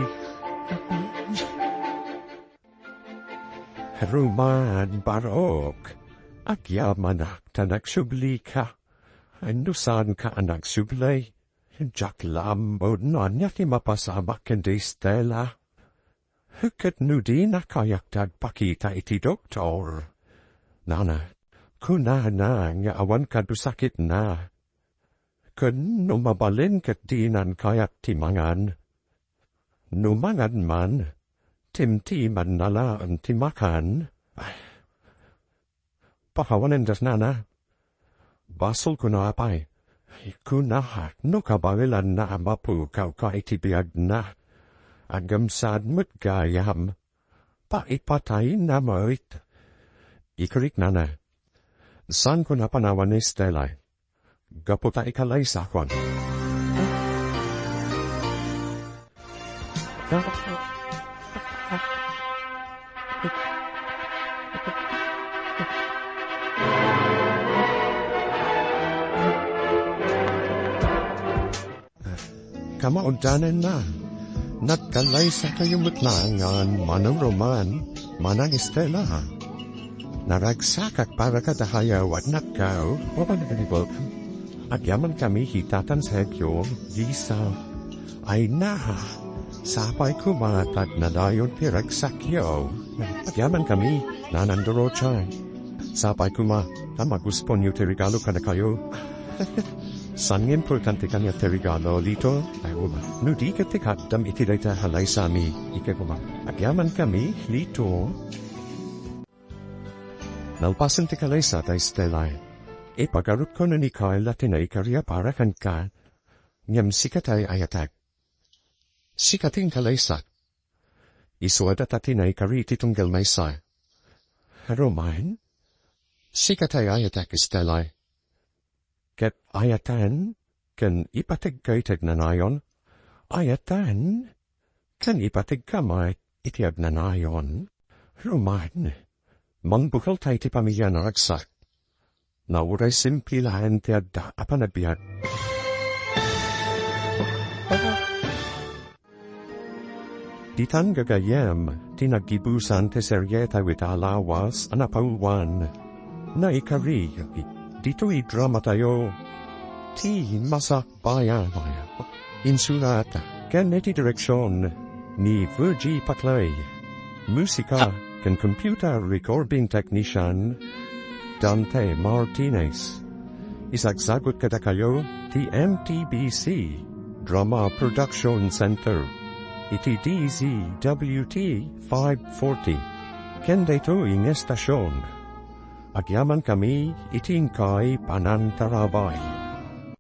Roman Barok, agyamanak ta nagsublika. No saanka a nagsubli, diak laeng maudno ania ti mapasamak ken di Stella. Ket no dina kayak ti agpakita iti doktor, nana, kunana nga awan kano sakitna. Ken no mabalin ket dinan kayak ti mangan. No mangan man, timtimanna laeng ti makan. Pakawanen das nana. Basol kuno apay. Kuna no kabaelanna a mapukawka iti biagna. Aggamsad met gayam. Paipatayna met. Ikarik nana. Saan ko napanawan ni Stella. Gapu ta ikalaysakon. Kamauddanenna, nagkalaysakayo met laeng, Manang Roman, Manang Estela. Naragsakak para kadakayo, adnak kaw, Papa Nagribo. Agyamankami hi Tatan Sergio, Lisa. Ay na, sapay koma ta agnanayon ti ragsakyo. Agyamankami, Nanang Dorocha. Sapay koma ta maguspon yo ti regalo kadakayo. Saan nga importante kaniak ti regalo, Lito? Ay, uma. No di ket ti kaddam iti dayta a laysami, ike koma. Agyamankami, Lito. Nalpasen ti kalaysa, Tay Stella. Ipagarupko ni Carla ti naikari a para kenka. Ngem sika tay ayatek. Sika ti inkalaysak. Isu a data ti naikari ti tunggal maysa. Roman, sika tay ayatek, Stella. Ket ayatan ken ipategka iti agnanayon. Ayatan ken ipategka met iti agnanayon. Roman, mangbukelta iti pamilya a naragsak. Nauray simple laeng ti adda a panagbiag. Ditan gagayyem ti naggibusan ti serie tayo ita a lawas a napauluan. Naikari, ditoy dramatayo, ti Masakbayan. Insurat ken iti direksion ni Virgie Paclay. Musika ken computer recording technician, Dante Martinez. Isagsagut kadakayo ti M T B C Drama Production Center iti D Z W T five forty. Ken daytoy nga estasion, agyamankami iti inkay panangtarabay.